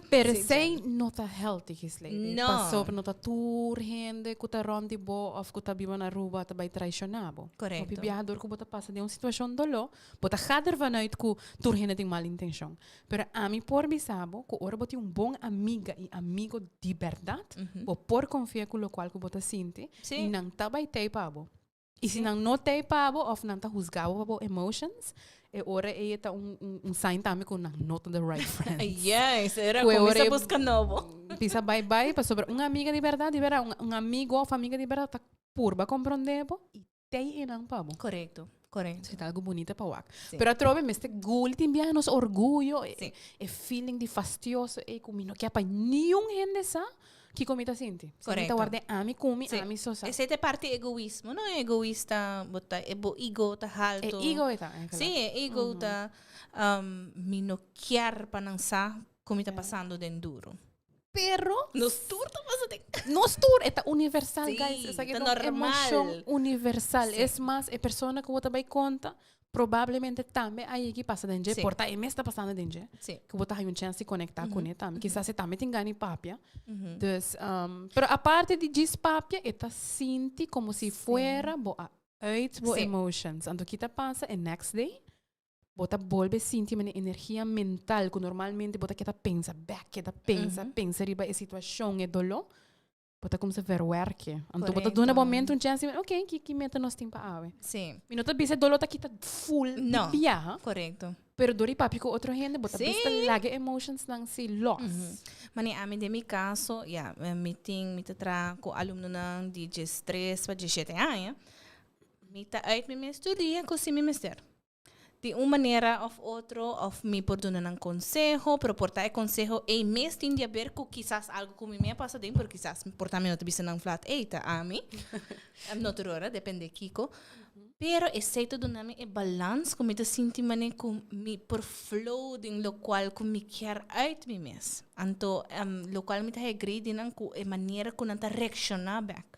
Pero esei no ta healthy, Gislady. No. Pasobra no ta tur hende ku ta rònt di bo òf ku ta biba na Aruba ta bai traishoná bo. Korekto. Hopi biaha dor ku bo ta pasa den un situashon doló, bo ta ga dervan uit ku tur hende tin mal intenshon. Pero ami por bisa bo ku ora bo tin un bon amiga i amigo di bèrdat, bo por konfia ku lokual ku bo ta sinti i nan ta bai tei pa bo. I si nan no tei pa bo òf nan ta husga bo pa bo emotions, e ora ei e ta un un sign tambe ku nan no ta the right friends. Yes, e ora kuminsá buska nobo. Bisa bai bai pasobra un amiga di bèrdat, di bèrdat, un amigo òf amiga di bèrdat ta purba komprondé bo i Tei einan pa bo. Correcto, correcto. Si ta algo bunita pa wak. Sí. Pero atrobe mester guli tin biaha nos orguyo, e, Sí. e feeling di fastioso ei ku mi no kia pa niun hende sa kiko mi ta sinti. Si mi ta Correcto. warda ami ku mi, Sí. ami so sa. Esei ta e parti egoïsmo, no? Egoïsta, bo ta, e bo ego ta E halto. ego e ta, eigenlijk. Sí, e ego ta, mi no kier pa nan sa ku mi ta pasando den duro. Pero Nos tur ta pasa den. Nos tur, e ta universal, Sí, guys. Esaki ta ta un normal. emoshon universal. Sí. Es mas, e persona ku bo ta bai konta, probablemente tambe a yegi pasa den dje. Sí. Por ta e mes ta pasando den dje. Sí. Ku bo ta haña un chèns di konektá kuné tambe. Kisas e tambe tin gana di papia. Dus, pero aparte di djis papia, e ta sinti komo si fuera bo a uit bo Sí. emotions. Anto ki ta pasa e next day? Bo ta bolbe sinti mane energia mental ku normalmente bo ta keda pensa bek, keda pensa, pensa riba e situashon, e doló. Bo ta kumsa verwerke. Anto bo ta duna bo mente un chèns di, ok, ki ki meta nos tin pa awe? Sí. Mi no ta bisa e doló ta kita full di No. biaha. Korekto. Pero dor di papia ku otro hende bo ta Sí. bista laga e emotionsnan si los. Mane ami den mi kaso, ya, mi tin, mi ta traha ku alumnonan di diestres pa diesshete aña. Mi ta uit mi mes tur dia ku si mi mester. Di un manera of otro of mi por duna nan conseho, pero por ta e conseho ey mes tin di haber cu kisas algo cu mi me a pasa den, pero kisas por ta mi no ta bisa nan flat ey ta ami. No tur ora, depende kico. Pero esey ta duna mi e balans cu mi ta sinti mane cu mi por flow den locual cu mi kier uit mi mes. Anto locual mi ta agree di nan cu e manera cu nan ta reacciona bek.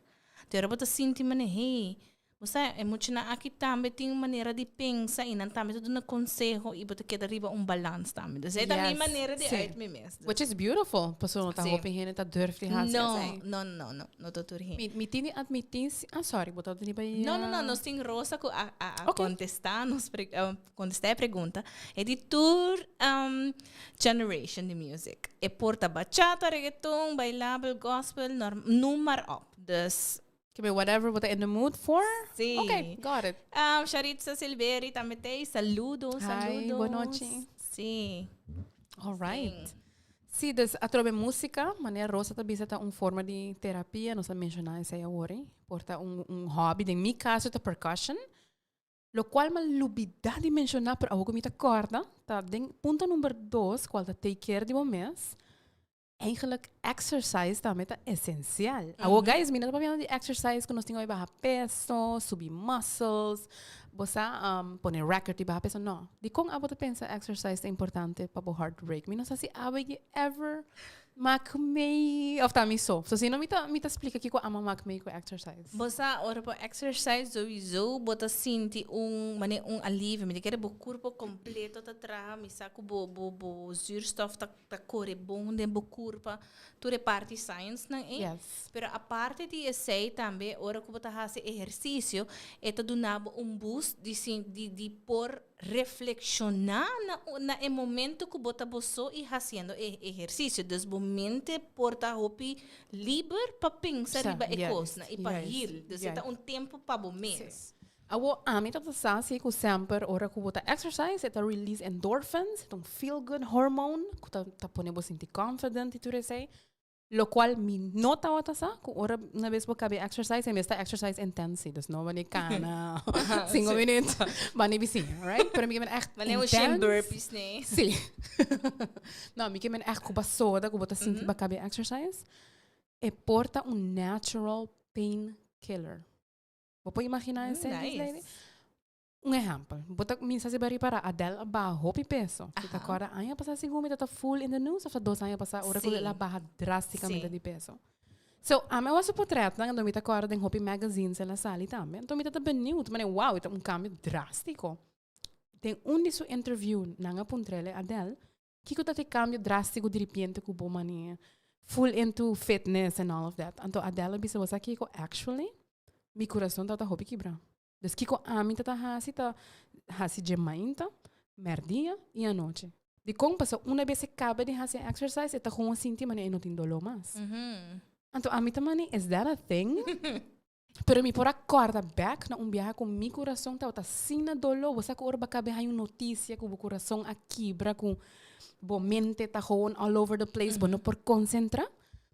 Te ora bo ta sinti mane hey, Bo sa, e muchanan aki tambe tin un manera di pensa i nan tambe ta duna konseho i bo ta keda riba un balans tambe. Dus e ta mi Yes, manera di sí. uit mi mes. Dus. Which is beautiful, pasobra no ta Sí. hopi hende ta durf di hasi No, esei. no, no, no, no ta tur hende. Mi, mi tin di admití, si- ah sorry, bo tabata riba e, No, no, no, ah, nos tin Rosa ku a, a, a Ok. kontestá nos pre, a kontestá e pregunta. E di tur um, generation di music. E por ta bachata, reggaeton, bailabel, gospel, norm, noem maar op. Dus Ke be whatever bo ta in the mood for. Sí. Ok, got it. Um, Sharitza Silveri tambe t'ei. Saludo, Hi, saludos. bon nochi. Sí. All right. Sí, dus atrobe música, manera Rosa ta bisa ta un forma di terapia, nos a menciona esei awor, eh. Por ta un, un hobby, den mi caso ta percussion, locual mi a lubida di menciona, pero awor cu mi ta corda, ta den punto number dos, cual ta take care di bo mes. Eigenlijk exercise tambe ta esencial. Awo guys, mi no ta papiando di exercise ku nos tin ku bai baha peso, subi muscles, bo sa pone record di baha peso, no. Dikon abo ta pensa exercise ta importante pa bo heart rate? Mi no sa si abo e ever mak mei of ta mi so. So si no mi ta mi ta splika kiko amo mak mei ku exercise. Bo sa ora bo exercise souiso bo ta sinti un manera un alivio. Mi ta kere bo kurpo kompleto ta traha, mi sa ku bo bo bo zuurstof ta ta kore bon den bo kurpa, tur e parti science nan ei. Yes. Pero aparte di esei tambe ora ku bo ta hasi ehersisio e ta duna bo un boost di sin di di por reflekshoná na na e momento ku bo ta bo so i hasiendo e ehersisio. Dus bo mente por ta hopi liber pa pensa Sa, riba e juist, kosnan i pa juist, heal. Dus e ta juist. un tempu pa bo mes. Sí. Awo ami ta ta sa si ku semper ora ku bo ta exercise e ta release endorphins, e ta un feel good hormone ku ta ta pone bo sinti confident i tur esei. Locual mi no tabata sa cu ora una vez bo cabe exercise en vez ta exercise intensi. Dus no wanneer cana cinco minuut, wanneer bisiña, right? Pero mi ke men echt Wanneer un shin intens. burpees, nee. Sí. No, mi ke men echt cu basoda cu bo ta sinti pa cabe exercise. E por ta un natural pain killer. Bo por imagina esei, Nice. lady? Un ehempel, bo ta cuminsa si bo ripara Adele a baha hopi peso. Si ta corda aña pasa segun mi ta ta full in the news of ta dos aña pasa ora cu el a baha drasticamente di peso. So, ami a wak su potretnan anto mi ta corda den hopi magazines el a sali tambe. Anto mi ta ta benieuwd, mane wow, e ta un cambio drastico. Den un di su interview nan a puntrele Adele, kico ta e cambio drastico diripiente cu bo mane full into fitness and all of that. Anto Adele a bisa, bo sa kico, actually mi curason ta ta hopi kibra. Dus kiko ami ta ta hasi ta hasi dje mainta, merdia i anochi. Dikon? Pasobra una bes e kaba di hasi e exercise e ta gewoon sinti manera e no tin doló mas. Anto ami ta mani, is that a thing? Pero mi por a kòrda bèk na un biaha ku mi kurason tabata asina doló. Bo sa ku ora bo a kaba di haña un notisia ku bo kurason a kibra, ku bo mente ta gewoon all over the place, bo no por konsentrá.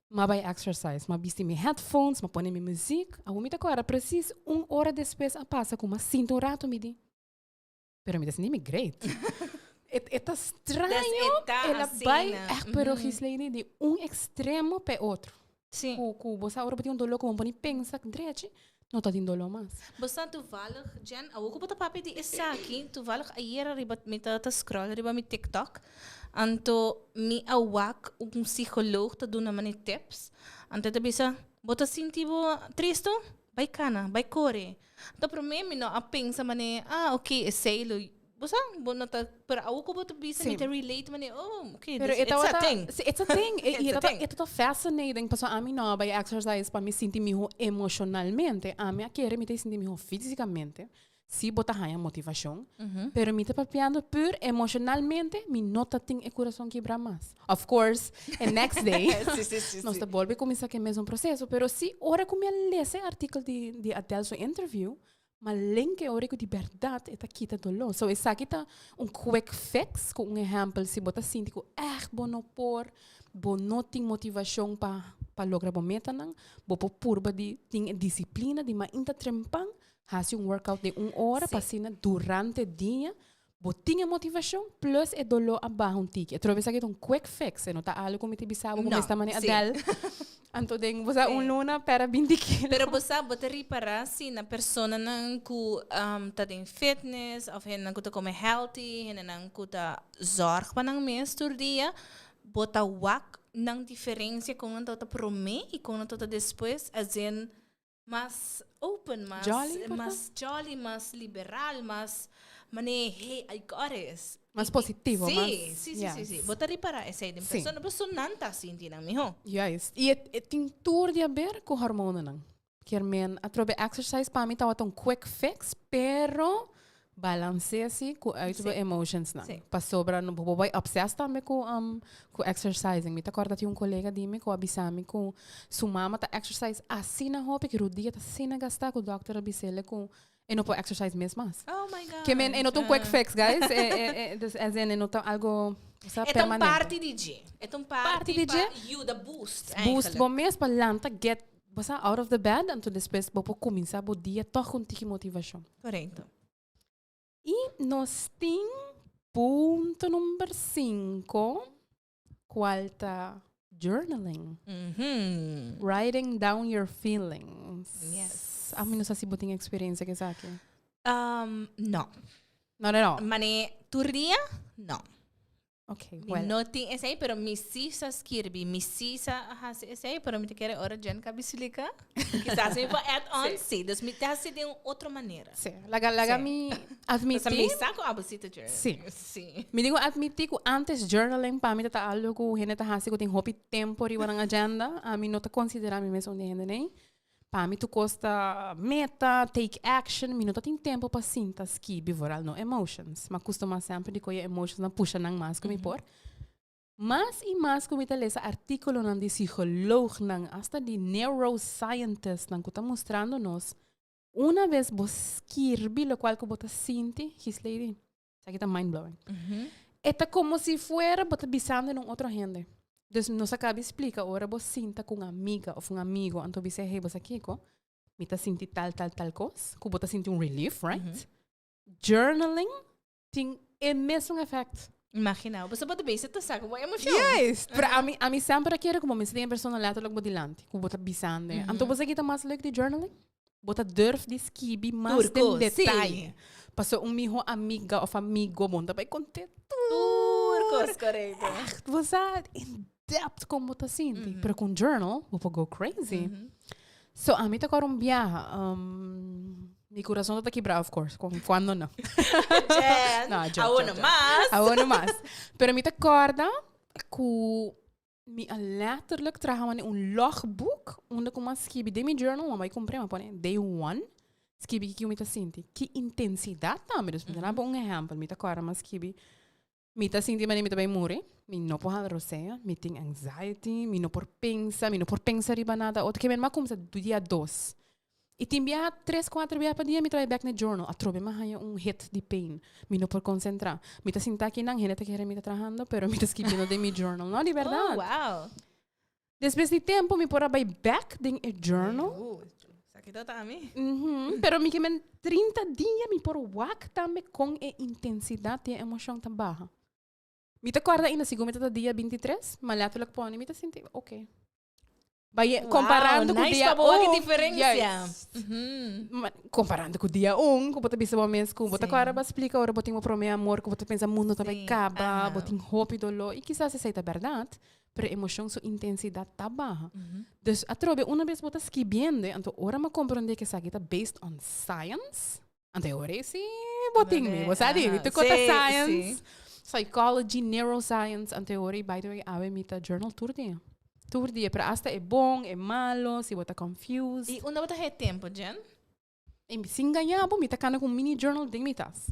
M'a bai exercise, m'a bisti mi headphones, m'a pone mi muziek. Awor mi ta kòrda precies un ora despues a pasa ku m'a sinta un rato mi di, pero mi ta sinti mi great. E e ta straño, Dus e ta el a bai asina. ègt pero Gisleyne di un extremo p'e otro. Sí. Ku ku bo sa ora bo tin un doló ku bo no por ni pensa drechi, no ta tin doló mas. Bo sa toevallig, Jen, awor ku bo ta papia di esaki, toevallig ayera riba mi ta scroll riba mi TikTok, anto mi a wak un psicoloog ta duna mane tips, anto e ta bisa, bo ta sinti bo tristo? Bai kana, bai kore. Anto prome mi no a pensa mane, ah ok, esei lo Bo sa, bo no ta, pero awo ku bo ta bisa mi ta relate mane, oh, okay, Pero this, e it's a tabata, thing. si, it's a thing. E, It's i e a tata, thing. e tata fascinating, pasobra ami no a bai exercise pa mi sinti miho emocionalmente. Ami a kere mi ta sinti miho fisicamente, si bo ta haña motivacion. Pero mi ta papiando pur emocionalmente, mi no ta tin e curason kibra mas. Of course, e next day, Si, si, si, nos si. ta bolbe cuminsa cu e mesun proceso. Pero si ora cu mi a lesa e artikel di, di Adele su interview, Ma lenke ora ku di bèrdat e ta kita doló. So esaki ta un quick fix ku un ehèmpel si bo ta sinti ku ègt bo no por, bo no tin motivashon pa pa logra bo metanan, bo por purba di tin e disiplina di mainta trempan hasi un workout di un ora pa asina durante dia Bo tin e motivashon plus e doló a baha un tiki. Atrobe esaki ta un quick fix, e no ta algo ku mi ta bisa bo ku No, mester mane sí. Adele. Anto den bo sa un Sí. luna pera binti kilo. Pero bo sa, bo ta ripará si na personanan ku ta den fitness òf hendenan ku ta kome healthy, hendenan ku ta zòrg pa nan mes tur dia, bo ta wak nan diferensia kon nan tabata promé i kon nan tabata despues, as in Mas open, mas Jolly, por mas jolly, mas liberal, mas mane hey, I got this. Mas positivo, Sí, mas sí, sí, sí, sí. yes. Bo ta ripará esei den Sí. persona, pasobra nan ta sinti nan mihó. Juist. I e, e tin tur di haber ku hormonanan. Kier men atrobe exercise pa mi tabata un quick fix, pero Balancea si cu uit bo Sí. emotions nan. Sí. Pasobra no bo por bai obsessed tambe cu um, cu exercising. Mi ta corda tin un colega di mi cu a bisa mi cu su mama ta exercise asina hopi cu rodia ta asina gasta cu doctor a bisele cu e no por exercise mes mas. Oh my God. Ke men e no ta un quick fix guys. E, e, e, dus as in e no ta algo o sea, E ta un permanente. parti di dje. E ta un parti, Parti di pa dje. yuda boost Boost eigenlijk. bo mes pa lanta get bo sa out of the bed anto despues bo por cuminsa bo dia toch cu un tiki motivacion. Correcto. I nos tin punto number cinco, cual ta Journaling. Writing down your feelings. Yes. Ami no sa si bo tin experiencia cu esaki. No. Not at all. Mane tur dia? No. Okay, Mi well. no tin esei, pero mi sí sa skirbi, mi sí sa hasi esei, pero mi ta kere ora Jen kabi splika. Kisas mi por add on, sí. Dus mi ta hasi den un otro manera. Sí. Laga, laga Sí. mi Pasobra admití. mi sa ku abo sí ta journal. Sí. Sí. Mi digo admití ku antes journaling pa mi ta ta algo ku hende ta hasi ku tin hopi tempo riba nan agenda. Ami no ta konsiderá mi mes un di hende nei. Pa mi tur kos ta meta, take action, mi no ta tin tempo pa sinta skibi vooral no emotions. M'a kustumá semper di kohe emotions nan pusha nan mas ku mi por. Mas i mas ku mi ta lesa artíkulonan di psikoloognan, asta di neuroscientistnan ku ta mustrando nos, una bes bo skirbi lokual ku bo ta sinti, Gislady, esaki ta mind blowing. E ta komo si fuera bo ta bisando en un otro hende. Dus nos a kaba di splika ora bo sinta ku un amiga òf un amigo anto bisa hey bo sa kiko, mi ta sinti tal tal tal kos, ku bo ta sinti un relief, right? Journaling tin e mesun effect. Imagina, bo sa bo ta bezig ta saka bo emocion. Juist! Pero ami, ami semper a kere ku bo mester tin e persona letterlijk bo dilanti, ku bo ta bisando. Anto bo sa kita mas leuk di journaling? Bo ta durf di skibi mas Tur den kos, sí. detaye. Paso un miho amiga of amigo bo no ta bai konte Tur tur. kos, korekto. Echt, bo sa in depth kon bo ta sinti. Pero ku un journal bo por go crazy. So ami ta kòrda un biaha, mi kurason ta kibrá of course, kon kuando no. Jen, No, joke, awo joke, no joke. mas. Awo no mas. Pero mi ta kòrda ku Mi a letterlijk traha mane un logboek unda ku mi a skibi den mi journal, mi a bai kumpr'é, mi a pone day one, skibi kiko mi ta sinti, ki intensidat tambe. Dus mi ta daba un ehèmpel, mi ta kòrda mi a skibi, mi ta sinti manera mi ta bai muri, mi no por hala rosea, mi tin anxiety, mi no por pensa, mi no por pensa riba nada otro. Ke men mi a kumsa dia dos. I tin biaha tres kuater biaha pa dia mi ta bai bek na e journal. Atrobe mi a haña un hit di pain. Mi no por konsentrá. Mi ta sinta akinan, hende ta kere mi ta trahando, pero mi ta skibiendo den mi journal. No, di bèrdat. Oh, wow. Despues di tempu mi por a bai bek den e journal. Esaki ta ta ami. Pero mi ke men 30 dia mi por wak tambe kon e intensidat di e emoshon ta baha. Mi ta kòrda ainda segun mi ta ta dia 23, ma letterlijk pone mi ta sinti oké. Bai Wow, comparando cu nice dia pa bo wak e un, diferencia. juist. Ma comparando cu dia un, cu bo ta bisa bo mes cu bo ta Sí. kòrda bo a splika ora bo tin bo prome amor, cu bo ta pensa mundo ta bai Sí, kaba, bo aha. tin hopi doló. I kisas esei ta bèrdat, pero emocion su intensidad ta baha. Dus atrobe una bes bo ta skibiendo, anto ora mi a comprende cu esaki ta based on science, Anto e ora ei sí bo tin mi, bo sa di, mi ta kota science, psychology, neuroscience, anto e ora ei by the way awe mi ta journal tur dia, tur dia, pero hasta e bon, e malo, si bo ta confused. I unda bo ta haya tempo, Jen? I sin gaña bo, mi ta kana ku un mini journal den mi tas.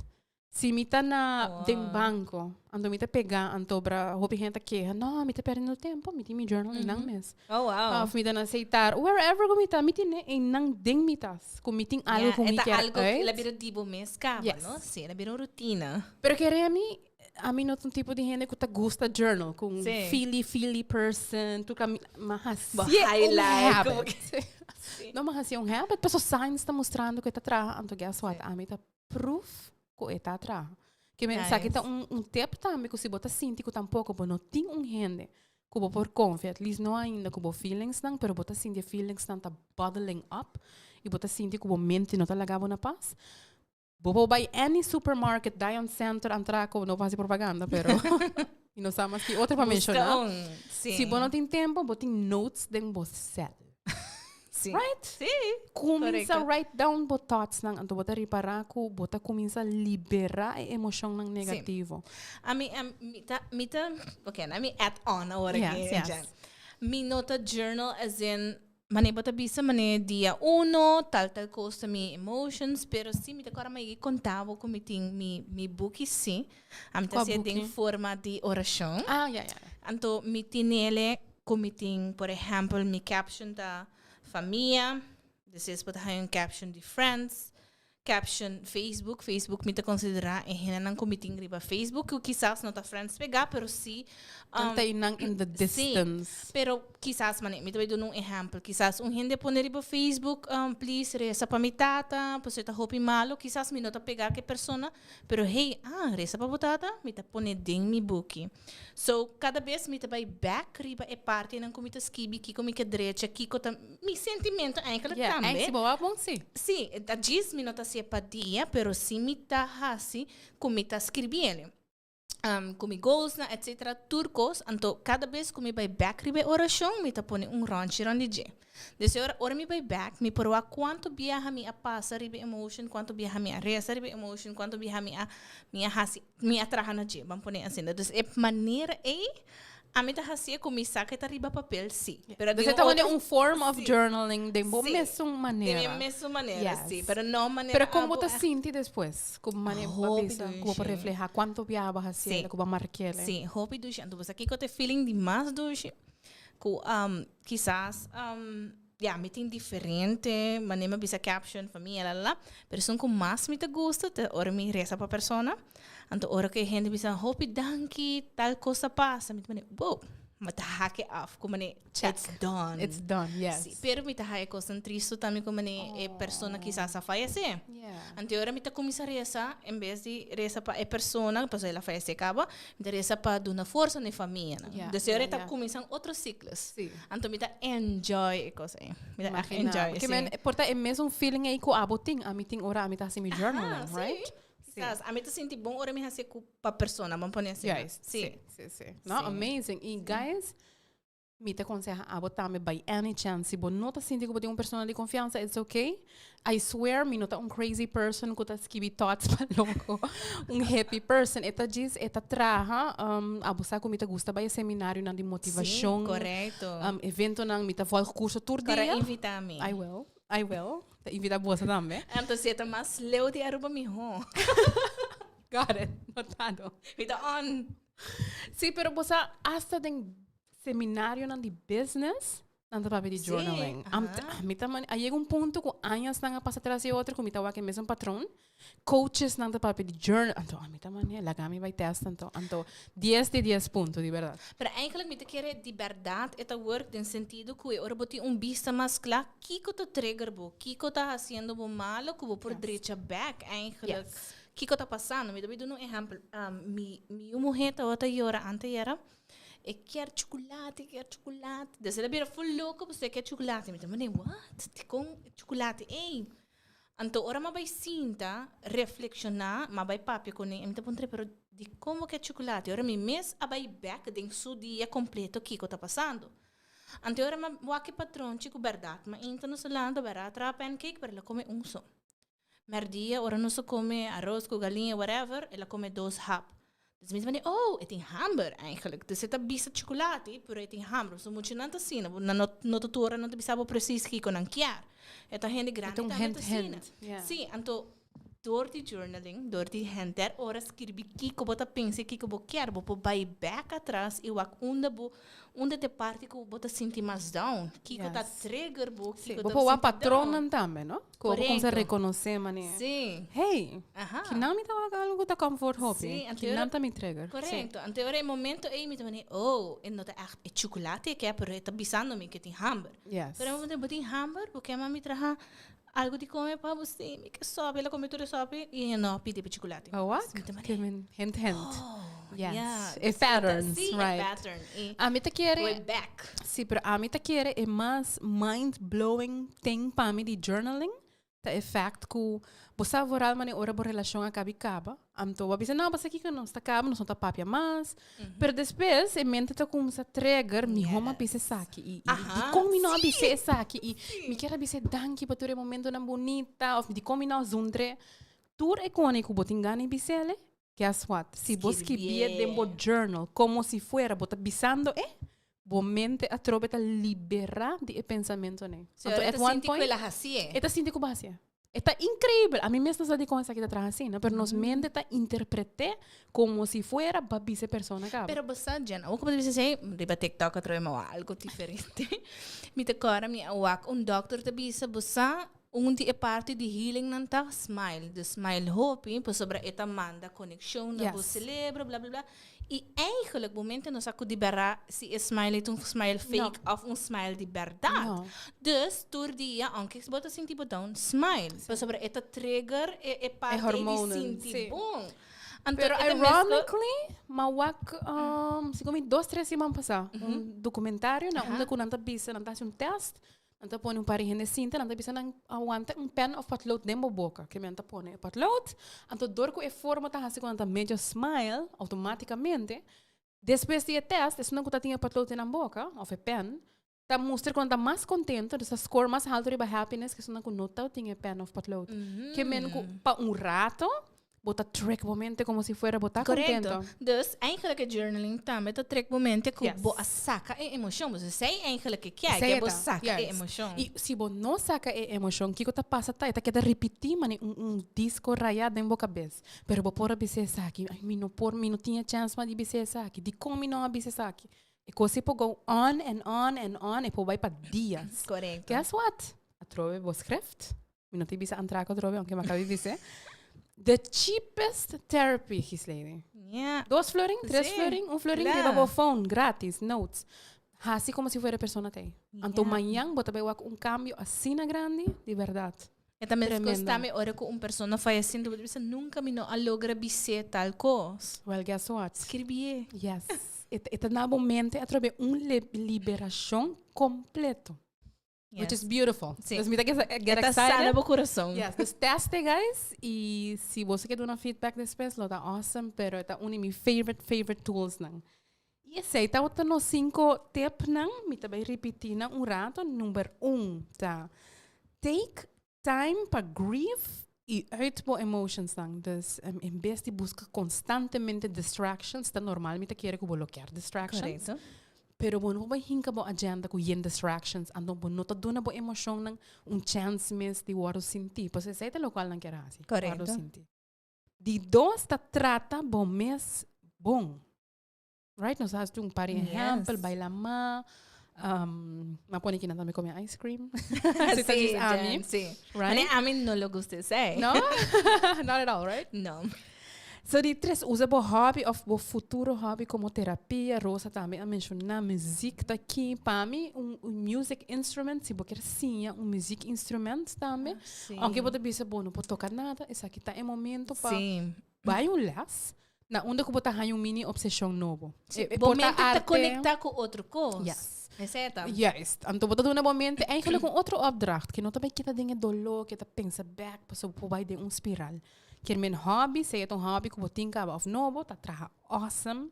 Si mi ta na den banco, anto mi ta pega, anto bra hopi hende ta keha, no, mi ta perdiendo tempo, mi tin mi journal einan mes. Oh, wow. Of mi ta na Seitar, wherever ku mi ta, mi tine einan den mi tas, ku mi tin algo Yeah, ku e mi ta kier algo, uit. el a bira di bo mes kaba, Yes. no? Sí, el a bira un rutina. Pero kere ami, ami no ta un tipo di hende ku ta gusta journal, ku un Sí. feely feely person, tur kami, ma Bo hasié un highlight, como habit. No, ma hasié un habit, paso science ta mustrando ku e ta traha, anto guess what, ami ta proof ku e ta traha. Ke men esaki ta un un tip tambe ku si bo ta sinti ku tampoko bo no tin un hende ku bo por konfia, at least no ainda ku bo feelingsnan, pero bo ta sinti e feelingsnan ta bottling up i bo ta sinti ku bo mente no ta laga bo na pas, bo por bai any supermarket, Dion Center, Antraco, no pa hasi propaganda, pero mi no sa mas ki otro pa Buska menshoná. un, si. Si bo no tin tempo, bo tin notes den bo sel. Sí. Right? Sí. Cuminsa Correcto. write down bo thoughts nan, anto bo ta ripara cu bo ta cuminsa libera e emocionnan negativo. Ami, am, mi ta, mi ta, ok, na mi add on awor Yes, aki, yes. Jen. Mi no ta journal as in, mane bo ta bisa mane dia uno, tal tal cos ta mi emotions, pero si mi ta kora mi conta bo cu mi tin mi, mi buki si. Ami ta Cua hacié den buki? forma di oracion. Ah, ja, ja. Anto mi tinele ku mi tin, por ehèmpel, mi caption ta famia, despues bo ta haña un caption di friends, Caption, Facebook, Facebook mi ta considera e hendenan cu mi tin riba Facebook, cu kisas no ta friends pega, pero si Nan ta einan in the Sí, distance. pero kisas, mane, mi ta bay duna un ehempel, kisas un hende pone riba Facebook, please reza pa mi tata, pasobra e ta hopi malo, kisas mi no ta pega cu e persona, pero hey, ah, reza pa bo tata, mi ta pone den mi buki. So, kada bes mi ta bai bek riba e partinan ku mi ta skibi, kiko mi ke drecha, kiko ta mi sentimento eigenlijk Yeah, tambe. si bo wak bon si. Sí, ta djis mi no ta hasié pa dia, pero sí mi ta hasi ku mi ta skirbiendo. Ku mi goalsnan, etcetera, tur kos. Anto kada bes ku mi bai bek riba e orashon, mi ta pone un rònchi rònt di dje. Dese ora, ora mi bai bek, mi por wak kuantu biaha mi a pasa riba e emotion, kuantu biaha mi a resa riba e emotion, kuantu biaha mi a mi a hasi Mi a traha na dje, ban pone asina. Dus e manera ei, ami ta hasié ku mi sa ke ta riba papel, sí. Pero Dus e ta wende un form of journaling den bo mesun manera. Den mi mesun manera, sí. Pero no manera Pero kon bo ta sinti despues? Ku manera bo bisa, ku bo por reflehá kuantu biaha bo a hasié, ku bo a mark'é. Sí, hopi dushi. Anto bo sa kiko ta e feeling di mas dushi? Ku kisas Ya, mi tin diferente manera mi a bisa caption, famia, la la la. Pero esun ku mas mi ta gusta ta ora mi resa pa persona. Anto ora ku e hende bisa hopi danki, tal kos a pasa, mi ta mane, wow, mi ta hak e af ku mane it's done. It's done, yes. Si, pero mi ta haya kosnan tristu tambe ku mane e persona kisas a fayesé. Anto ora mi ta kuminsá resa, en bes di resa pa e persona, pasobra el a fayesé kaba, Mi ta resa pa duna forsa na e famianan. Yeah, Dus e ora yeah, ta yeah. kuminsá un otro siklos. Sí. Anto mi ta enjoy e kos ei. Mi ta echt Imagina. enjoy, Porque sí. men, por ta e mesun feeling ei ku abo tin. Ami tin ora ami ta hasi mi journaling, Aha, right? sí. Kisas. Ami ta sinti bon ora mi hasi ku pa persona, ban pone asina. Juist. Sí. Sí, sí, sí. No, Sí. amazing. I guys, Mi ta konseha abo tambe by any chance si bo no ta sinti ku bo tin un persona di konfiansa it's okay. I swear mi no ta un crazy person ku ta skibi thoughts pa loko. Un hippie person. E ta djis e ta traha abo sa ku mi ta gusta bai e seminarionan di motivashon. Sí, korekto. Eventonan mi ta volg kurso tur dia. Kora invita mi. I will, I will. Ta invita boso tambe. Anto si e ta mas leu di Aruba miho. Got it. Notado. Mi ta on. Sí, pero bo sa hasta den seminarionan di business, nan ta papia di Sí, journaling. Am aha. mi ta mani, a yega un punto ku añasnan a pasa tras di otro ku mi ta wak e mesun patron. Coachesnan ta papia di journal. Anto ami ta mani, laga mi bai test anto. Anto dies di dies punto, di berdad. Pero eigenlijk mi ta kere di berdad e ta work den sentido ku e ora bo tin un bista mas kla kiko ta trigger bo, kiko ta hasiendo bo malo ku bo por drecha bek eigenlijk. Yes. Kiko ta pasando? Mi ta bai duna un ehempel. Mi mi yu muhé tabata yora anteyera. E kier chukulati, e kier chukulati. Des el a bira ful loko pasobra e kier chukulati. Mi ta manda, what? Dikon chukulati ei? Anto ora mi a bai sinta, reflekshoná, mi a bai papia kuné i mi ta puntra, pero dikon bo kier chukulati? Ora mi mes a bai bèk den su dia kompleto kiko ta pasando. Anto ora mi a wak e patronchi ku bèrdat mi a inta nos lanta, bèrdat a traha pancake, pero el a kome un so. Merdia ora nos a come aros cu galiña whatever, el a come dos hap. Dus mi ta manda, oh, e tin hamber eigenlijk. Dus e ta bisa chocolate, pero e tin hamber. So muchanan ta asina, bo nan no no ta tur ora nan ta bisa bo precies kico nan kier. E ta hende grandi E ta un tambe hint ta asina. hint, yeah. Sí, anto door di journaling, door di henter ora skirbi kico bo ta pensa y kico bo kier, bo por bay bek atras y wak unda bo Unda ta e parti ku bo ta sinti mas down? Kiko ta trigger bo? Sí, Kiko bo ta por wak sinti down? patronnan tambe, no? Ku bo kumsa Korekto. rekonosé manera. Sí. Hey, Aha. kinan mi ta wak algu ku ta comfort hopi. Sí, anto Kinan ora- ta mi trigger. Sí. Korekto. Anto ora e momento ei mi ta manera, oh, e no ta ègt e chukulate e ke, pero e ta bisando mi ku e tin hamber. Yes. Pero e momento bo tin hamber, bo ke mami traha algu di kome pa bo? Sí, mi ke sòpi. El a kome tur e sòpi i e no a pidi pa chukulate. Bo wak? Mi ta manera, Ke men hint hint. Oh, Yes. yeah. E patterns, Sí, e right. pattern. E Ami ta kere way back. Sí, pero ami ta kere e mas mind blowing thing pa mi di journaling ta e fact ku bo sa vooral manera ora bo relashon a kabi kaba, anto bo a bisa no pasobra kiko nos ta kaba, nos no ta papia mas, pero despues e mente ta kumsa trigger, miho mi a bisa esaki i dikon mi no a bisa esaki i mi kier a bisa danki pa tur e momentonan bunita of dikon mi no a zundre. Tur e kone ku bo tin gana di bis'el, Guess what? Si bo skibié den bo journal como si fuera bo ta bisando e, bo mente atrobe ta liberá di e pensamentonan. So, Anto e at ta one sinti ku point, el a hasié. e ta sinti ku bo a hasié. E ta increibel. Ami mes no sa dikon esaki ta traha asina, pero nos mente ta interpreté como si fuera bo a bisa e persona kaba. Pero bo sa, Jen, awor ku bo ta bisa esei, riba TikTok atrobe mi a wak algo diferente. Mi ta kòrda mi a wak un dòkter ta bisa, bo sa. Un di e parti di healing nan ta smile. Dus smile hopi, pasobra e ta manda conexion na bo celebro, bla bla bla. Y eigenlijk bo mente no sa cu di berdad si e smile ta un smile fake of un smile di berdad. No. Dus tur dia, aunke bo ta sinti bo down, smile. Pasobra e ta trigger e parti ei di hormonen, sinti bon. Anto Pero e ta mesco ironically, m'a wak, segun mi dos, tres siman pasá, un documentario na unda cu nan ta bisa, nan ta haci un test. Nan ta pone un par di hende sinta, nan ta bisa nan awanta un pen of potlood den bo boka. Ke men ta pone e potlood, anto dor ku e forma ta hasi ku nan ta medio smile automaticamente, despues di e test, esunnan ku ta tin e potlood den nan boka, of e pen, ta mustra ku nan ta mas kontento, dus ta score mas haltu riba happiness ke esunnan ku no ta tin e pen of potlood. Ke men ku pa un rato Bo ta trek bo mente como si fuera bo ta Correcto. contento. Dus eigenlijk e journaling tambe ta trek bo mente cu bo a saca e emocion. Bo esey eigenlijk e kier, Esey ke bo ta, saca e emocion. Y si bo no saca e emocion, kico ta pasa ta? E ta keda ripiti mane un disco raya den bo cabes. Pero bo por a bisa esaki, ay mi no por, mi no tin e chance mas di bisa esaki. Dicon mi no a bisa esaki? E cos ei por go on and on and on, e por bay pa dias. Correcto. Guess what? Atrobe bo schrift. Mi no ta bisa antraco atrobe, aunke mi a caba bisa. The cheapest therapy, Gislene. Dos florin, tres florin, un florin, riba bo phone, gratis, notes. Haci como si fuera persona t'ey. Anto mañan bo ta bay wak un cambio asina grandi, di berdad. E ta mescos Tremendo. tambe ora cu un persona fallece, bo ta bisa nunca mi no a logra bis'é tal cos. Well, guess what? Scribié. Yes. E ta na bo mente atrobe un liberacion completo. Which is beautiful. Sí. Dus mi ta get E ta excited. sana bo corazon. Yes, dus test it, guys. Y si boso ke duna feedback despues, lo ta awesome. Pero e ta un di mi favorite, favorite tools nan. Y esey tabata nos cinco tip nan. Mi ta bay ripiti nan un rato. Number 1 ta take time pa grieve y uit bo emotions nan. Dus en bes di busca constantemente distractions, ta normal mi ta kere cu bo lo kier distractions. Pero bo no por bay hinca bo agenda cu yen distractions, anto bo no ta duna bo emocionnan un chance mes di wordo sinti. Pasobra esey ta locual nan kier haci, wordo sinti. Di dos ta trata bo mes bon. Right? Nos a haci un par di ehempel, baila ma, m'a pone kinan tambe come ice cream. Sí, Ta djis ami. Jen, sí. Right? Mane ami no lo gusta esey. No? Not at all, right? No. So di tres, usa bo hobby of bo futuro hobby como terapia. Rosa tambe a menciona muziek ta ki. Pa mi, un music instrument, si bo kier siña un muziek instrument tambe. Sí. Aunke bo ta bisa bo no por toca nada, esaki ta e momento pa Sí. bai un les. Na unda ku bo ta haña un mini obseshon nobo. Sí, E bo por ta mente ta arte. konektá ku otro kos. Yes. Esei ta. Juist. Anto bo ta duna bo mente eigenlijk un otro opdracht, ke no ta bai keda den e doló, ke ta pensa bèk, pasobra bo por bai den un spiral. Kier men hobby, sea ta un hobby ku bo tin kaba òf nobo, ta traha awesome.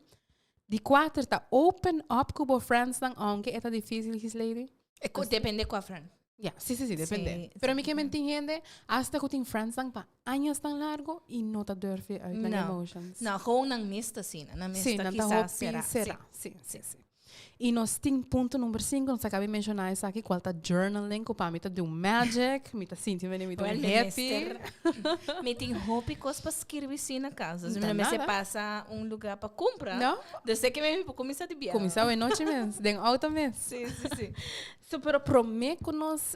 Di kuater ta open up ku bo friendsnan, aunke e ta difísil, Gislady. E ku depende kua friend. Ja, sí, sí, sí, depende. Sí, Pero sí. mi ke men tin hende, hasta ku tin friendsnan pa añas tan largo i no ta durf e uit nan No. emotions. No, gewoon nan mes ta asina. Nan mes Sí, ta nan ta kisas hopi será. será. Sí, sí, sí. I nos tin punto number cinco, nos a caba di menciona esaki, cual ta journaling, cu pa mi ta do magic, mi ta sinti mene mi ta Well, un mi happy. mester Mi tin hopi cos pa skirbi si na casa. Ta Mi no mester nada. pasa un lugar pa cumpra. No? Desde que mi por cuminsa di bia. Cuminsa awe nochi mes, den auto mes. Sí, sí, sí. So, pero prome cu nos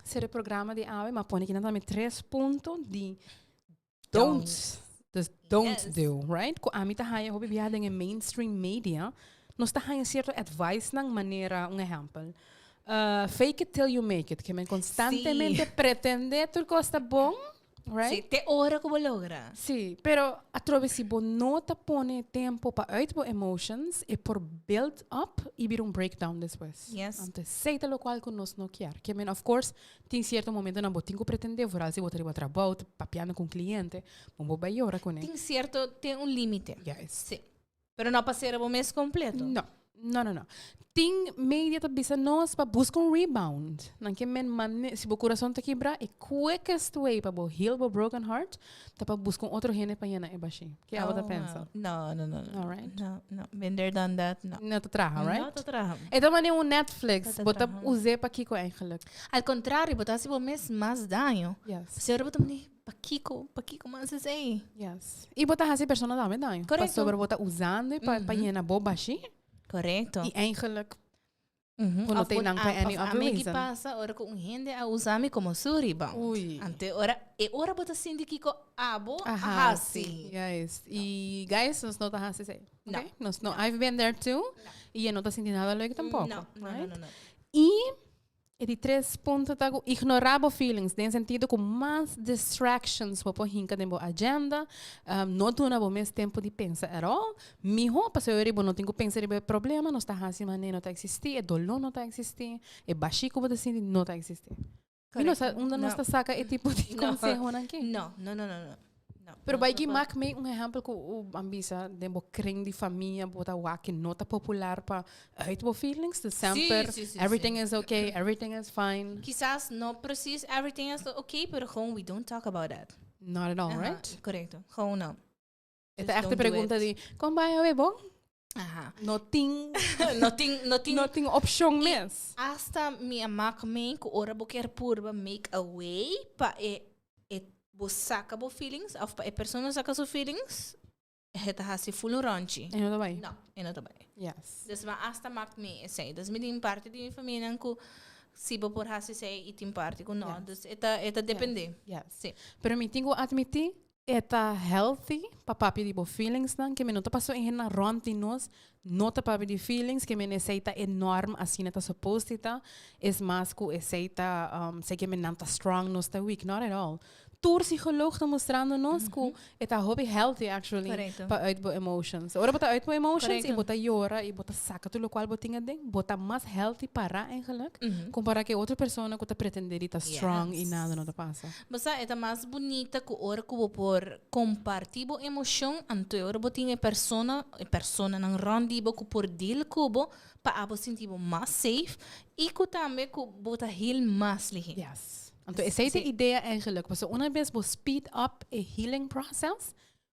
cera e programa di awe, mi a pone kinan tambe tres punto di don't. Dus don't do, right? Cu ami ta haya hopi biaha den e mainstream media, nos ta haya cierto advicenan manera, un ehempel, fake it till you make it, ke men constantemente pretende tur cos ta bon, right? Sí, te ora cu bo logra. Sí, pero atrobe si bo no ta pone tempo pa uit bo emotions, e por build up y bira un breakdown despues. Anto esey ta locual cu nos no kier. Ke men, of course, tin cierto momentonan bo tin cu pretende, vooral si bo ta riba trabou, ta papiando cu un cliente, bo bo bay yora cune. Tin cierto, tin un limite. Juist. Sí. Pero no pa cera bo mes completo. No, no, no, no. Tin media ta bisa nos pa busca un rebound. Nan ke men mane, si bo corazon ta kibra, e quickest way pa bo heal bo broken heart ta pa busca un otro hende pa yena e bashi. Ke abo ta Oh, pensa? wow. No, no, no, no. All right. No, no. Been there, done that, no. No ta traha, right? No ta traha. E ta mane un Netflix. No ta Bo ta traha. us'é pa kiko eigenlijk? Al contrario, bo ta haci bo mes mas daño. Yes. Pasobra bo ta mane, Pakiko, pakiko mas esei? Yes. I bo ta hasi persona tambe daño. Correcto. Pasobra bo ta usando pa yena bo bashi. Correcto. I eigenlijk. Bo no Of ta einan pa any of other ami ki reason. pasa ora ku un hende a usa mi komo su rebound. Ui. Ante ora e ora bo ta sinti kiko abo a A hasi. hasi. Juist. I guys, nos no ta hasi esei. No. Okay? Nos no. I've been there too. I e no ta sinti nada leuk tampoco. No, no, no, right? no, no. I e di tres punto ta ku ignorá bo feelings den sentido ku mas distractions bo por hinka den bo agenda, no duna bo mes tempu di pensa at all. Mihó pasobra ora bo no tin ku pensa riba e problema, nos ta hasi manera no ta eksistí, e doló no ta eksistí, e bashí ku bo ta sinti no ta eksistí. Mi no sa unda nos ta saka e tipo di konsehonan aki. No, no, no, no, no. No, Pero no bai ki por. mak mi un ehempel ku u a bisa den bo kring di famia bo ta wak ki no ta popular pa uit bo feelings. Dus semper sí, sí, everything is okay, everything is fine. Kisas no precies everything is okay, pero gewoon we don't talk about that. Not at all, Aha, right? Correcto. Gewoon no. E ta Just echt don't do pregunta it. di kon bai awe bon? Aha. No tin no tin, no tin. no tin opshon mes. Hasta mi a mak mee ku ora bo kier purba make a way pa e e bo saka bo feelings of pa e persona saka su feelings, e ta hasi full un ronchi. E no ta bai. No, e no ta bai. Yes. Dus mi hasta mak mee esei. Dus mi tin parti di mi famianan ku si bo por hasi esei i tin parti ku no. Yes. Dus e ta e ta depende. Yes. Si. Pero mi tin ku admití E ta healthy pa papia di bo feelingsnan, ke men no ta paso e hendenan rond di nos no ta papia di feelings, ke men esei ta e norm asina ta supposed di ta, es mas ku esei ta esei ke men nan ta strong nos ta weak, not at all. Tur psicoloog ta mustrando nos ku e ta hopi healthy actually Correcto. pa uit bo emotions. Ora bo ta uit bo emotions y Correcto. bo ta yora y bo ta saca tur locual bo tin aden, bo ta mas healthy para eigenlijk, compara ke otro persona ku ta pretende di ta strong y Yes. nada no ta pasa. Bo sa, e ta mas bunita ku ora ku bo por kompartí bo emoshon, anto e ora bo tin e persona, e personanan rònt di bo ku por deal ku bo pa abo sinti bo mas safe i ku tambe ku bo ta heal mas lihé. Yes. Anto esei ta e idea eigenlijk. Pasobra una bes bo speed up e healing process,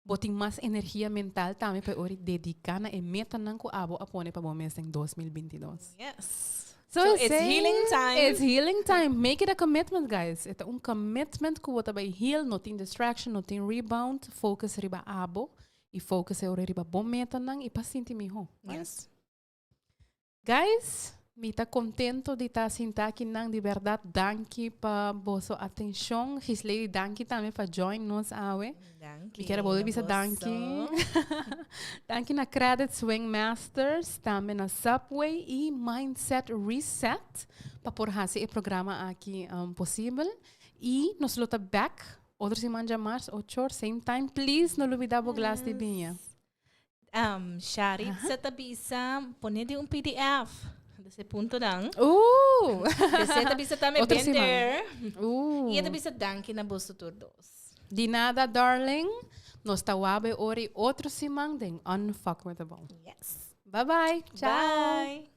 bo tin mas energia mental tambe pa e ora dediká na e metanan ku abo a pone pa bo mes den 2022. Yes. So, So it's esei- healing time. It's healing time. Make it a commitment, guys. E ta un commitment ku bo ta bai heal, no tin distraction, no tin rebound. Focus riba abo i focus e ora riba bo metanan i pa sinti mihó. Right? Yes. Guys, mi ta contento di ta sinta aki nan di berdad danki pa boso atencion. Gislady danki tambe pa join nos awe. Danki. Mi kier a bolbe na bisa boso. danki. Danki na Credit Swing Masters, tambe na Subway y Mindset Reset pa por haci e programa aki posibel. Y nos lo ta back otro siman djamars ocho or same time. Please no lubida bo glas di biña. Um, Sharitza ta bisa, pone den un PDF. Dus e puntonan. Dus e ta bisa tambe Otro been siman. there. I e ta bisa danki na boso tur dos. Di nada, darling. Nos ta wabe ori otro siman den Unfuckwithable. Yes. Bye bye. Ciao. Bye.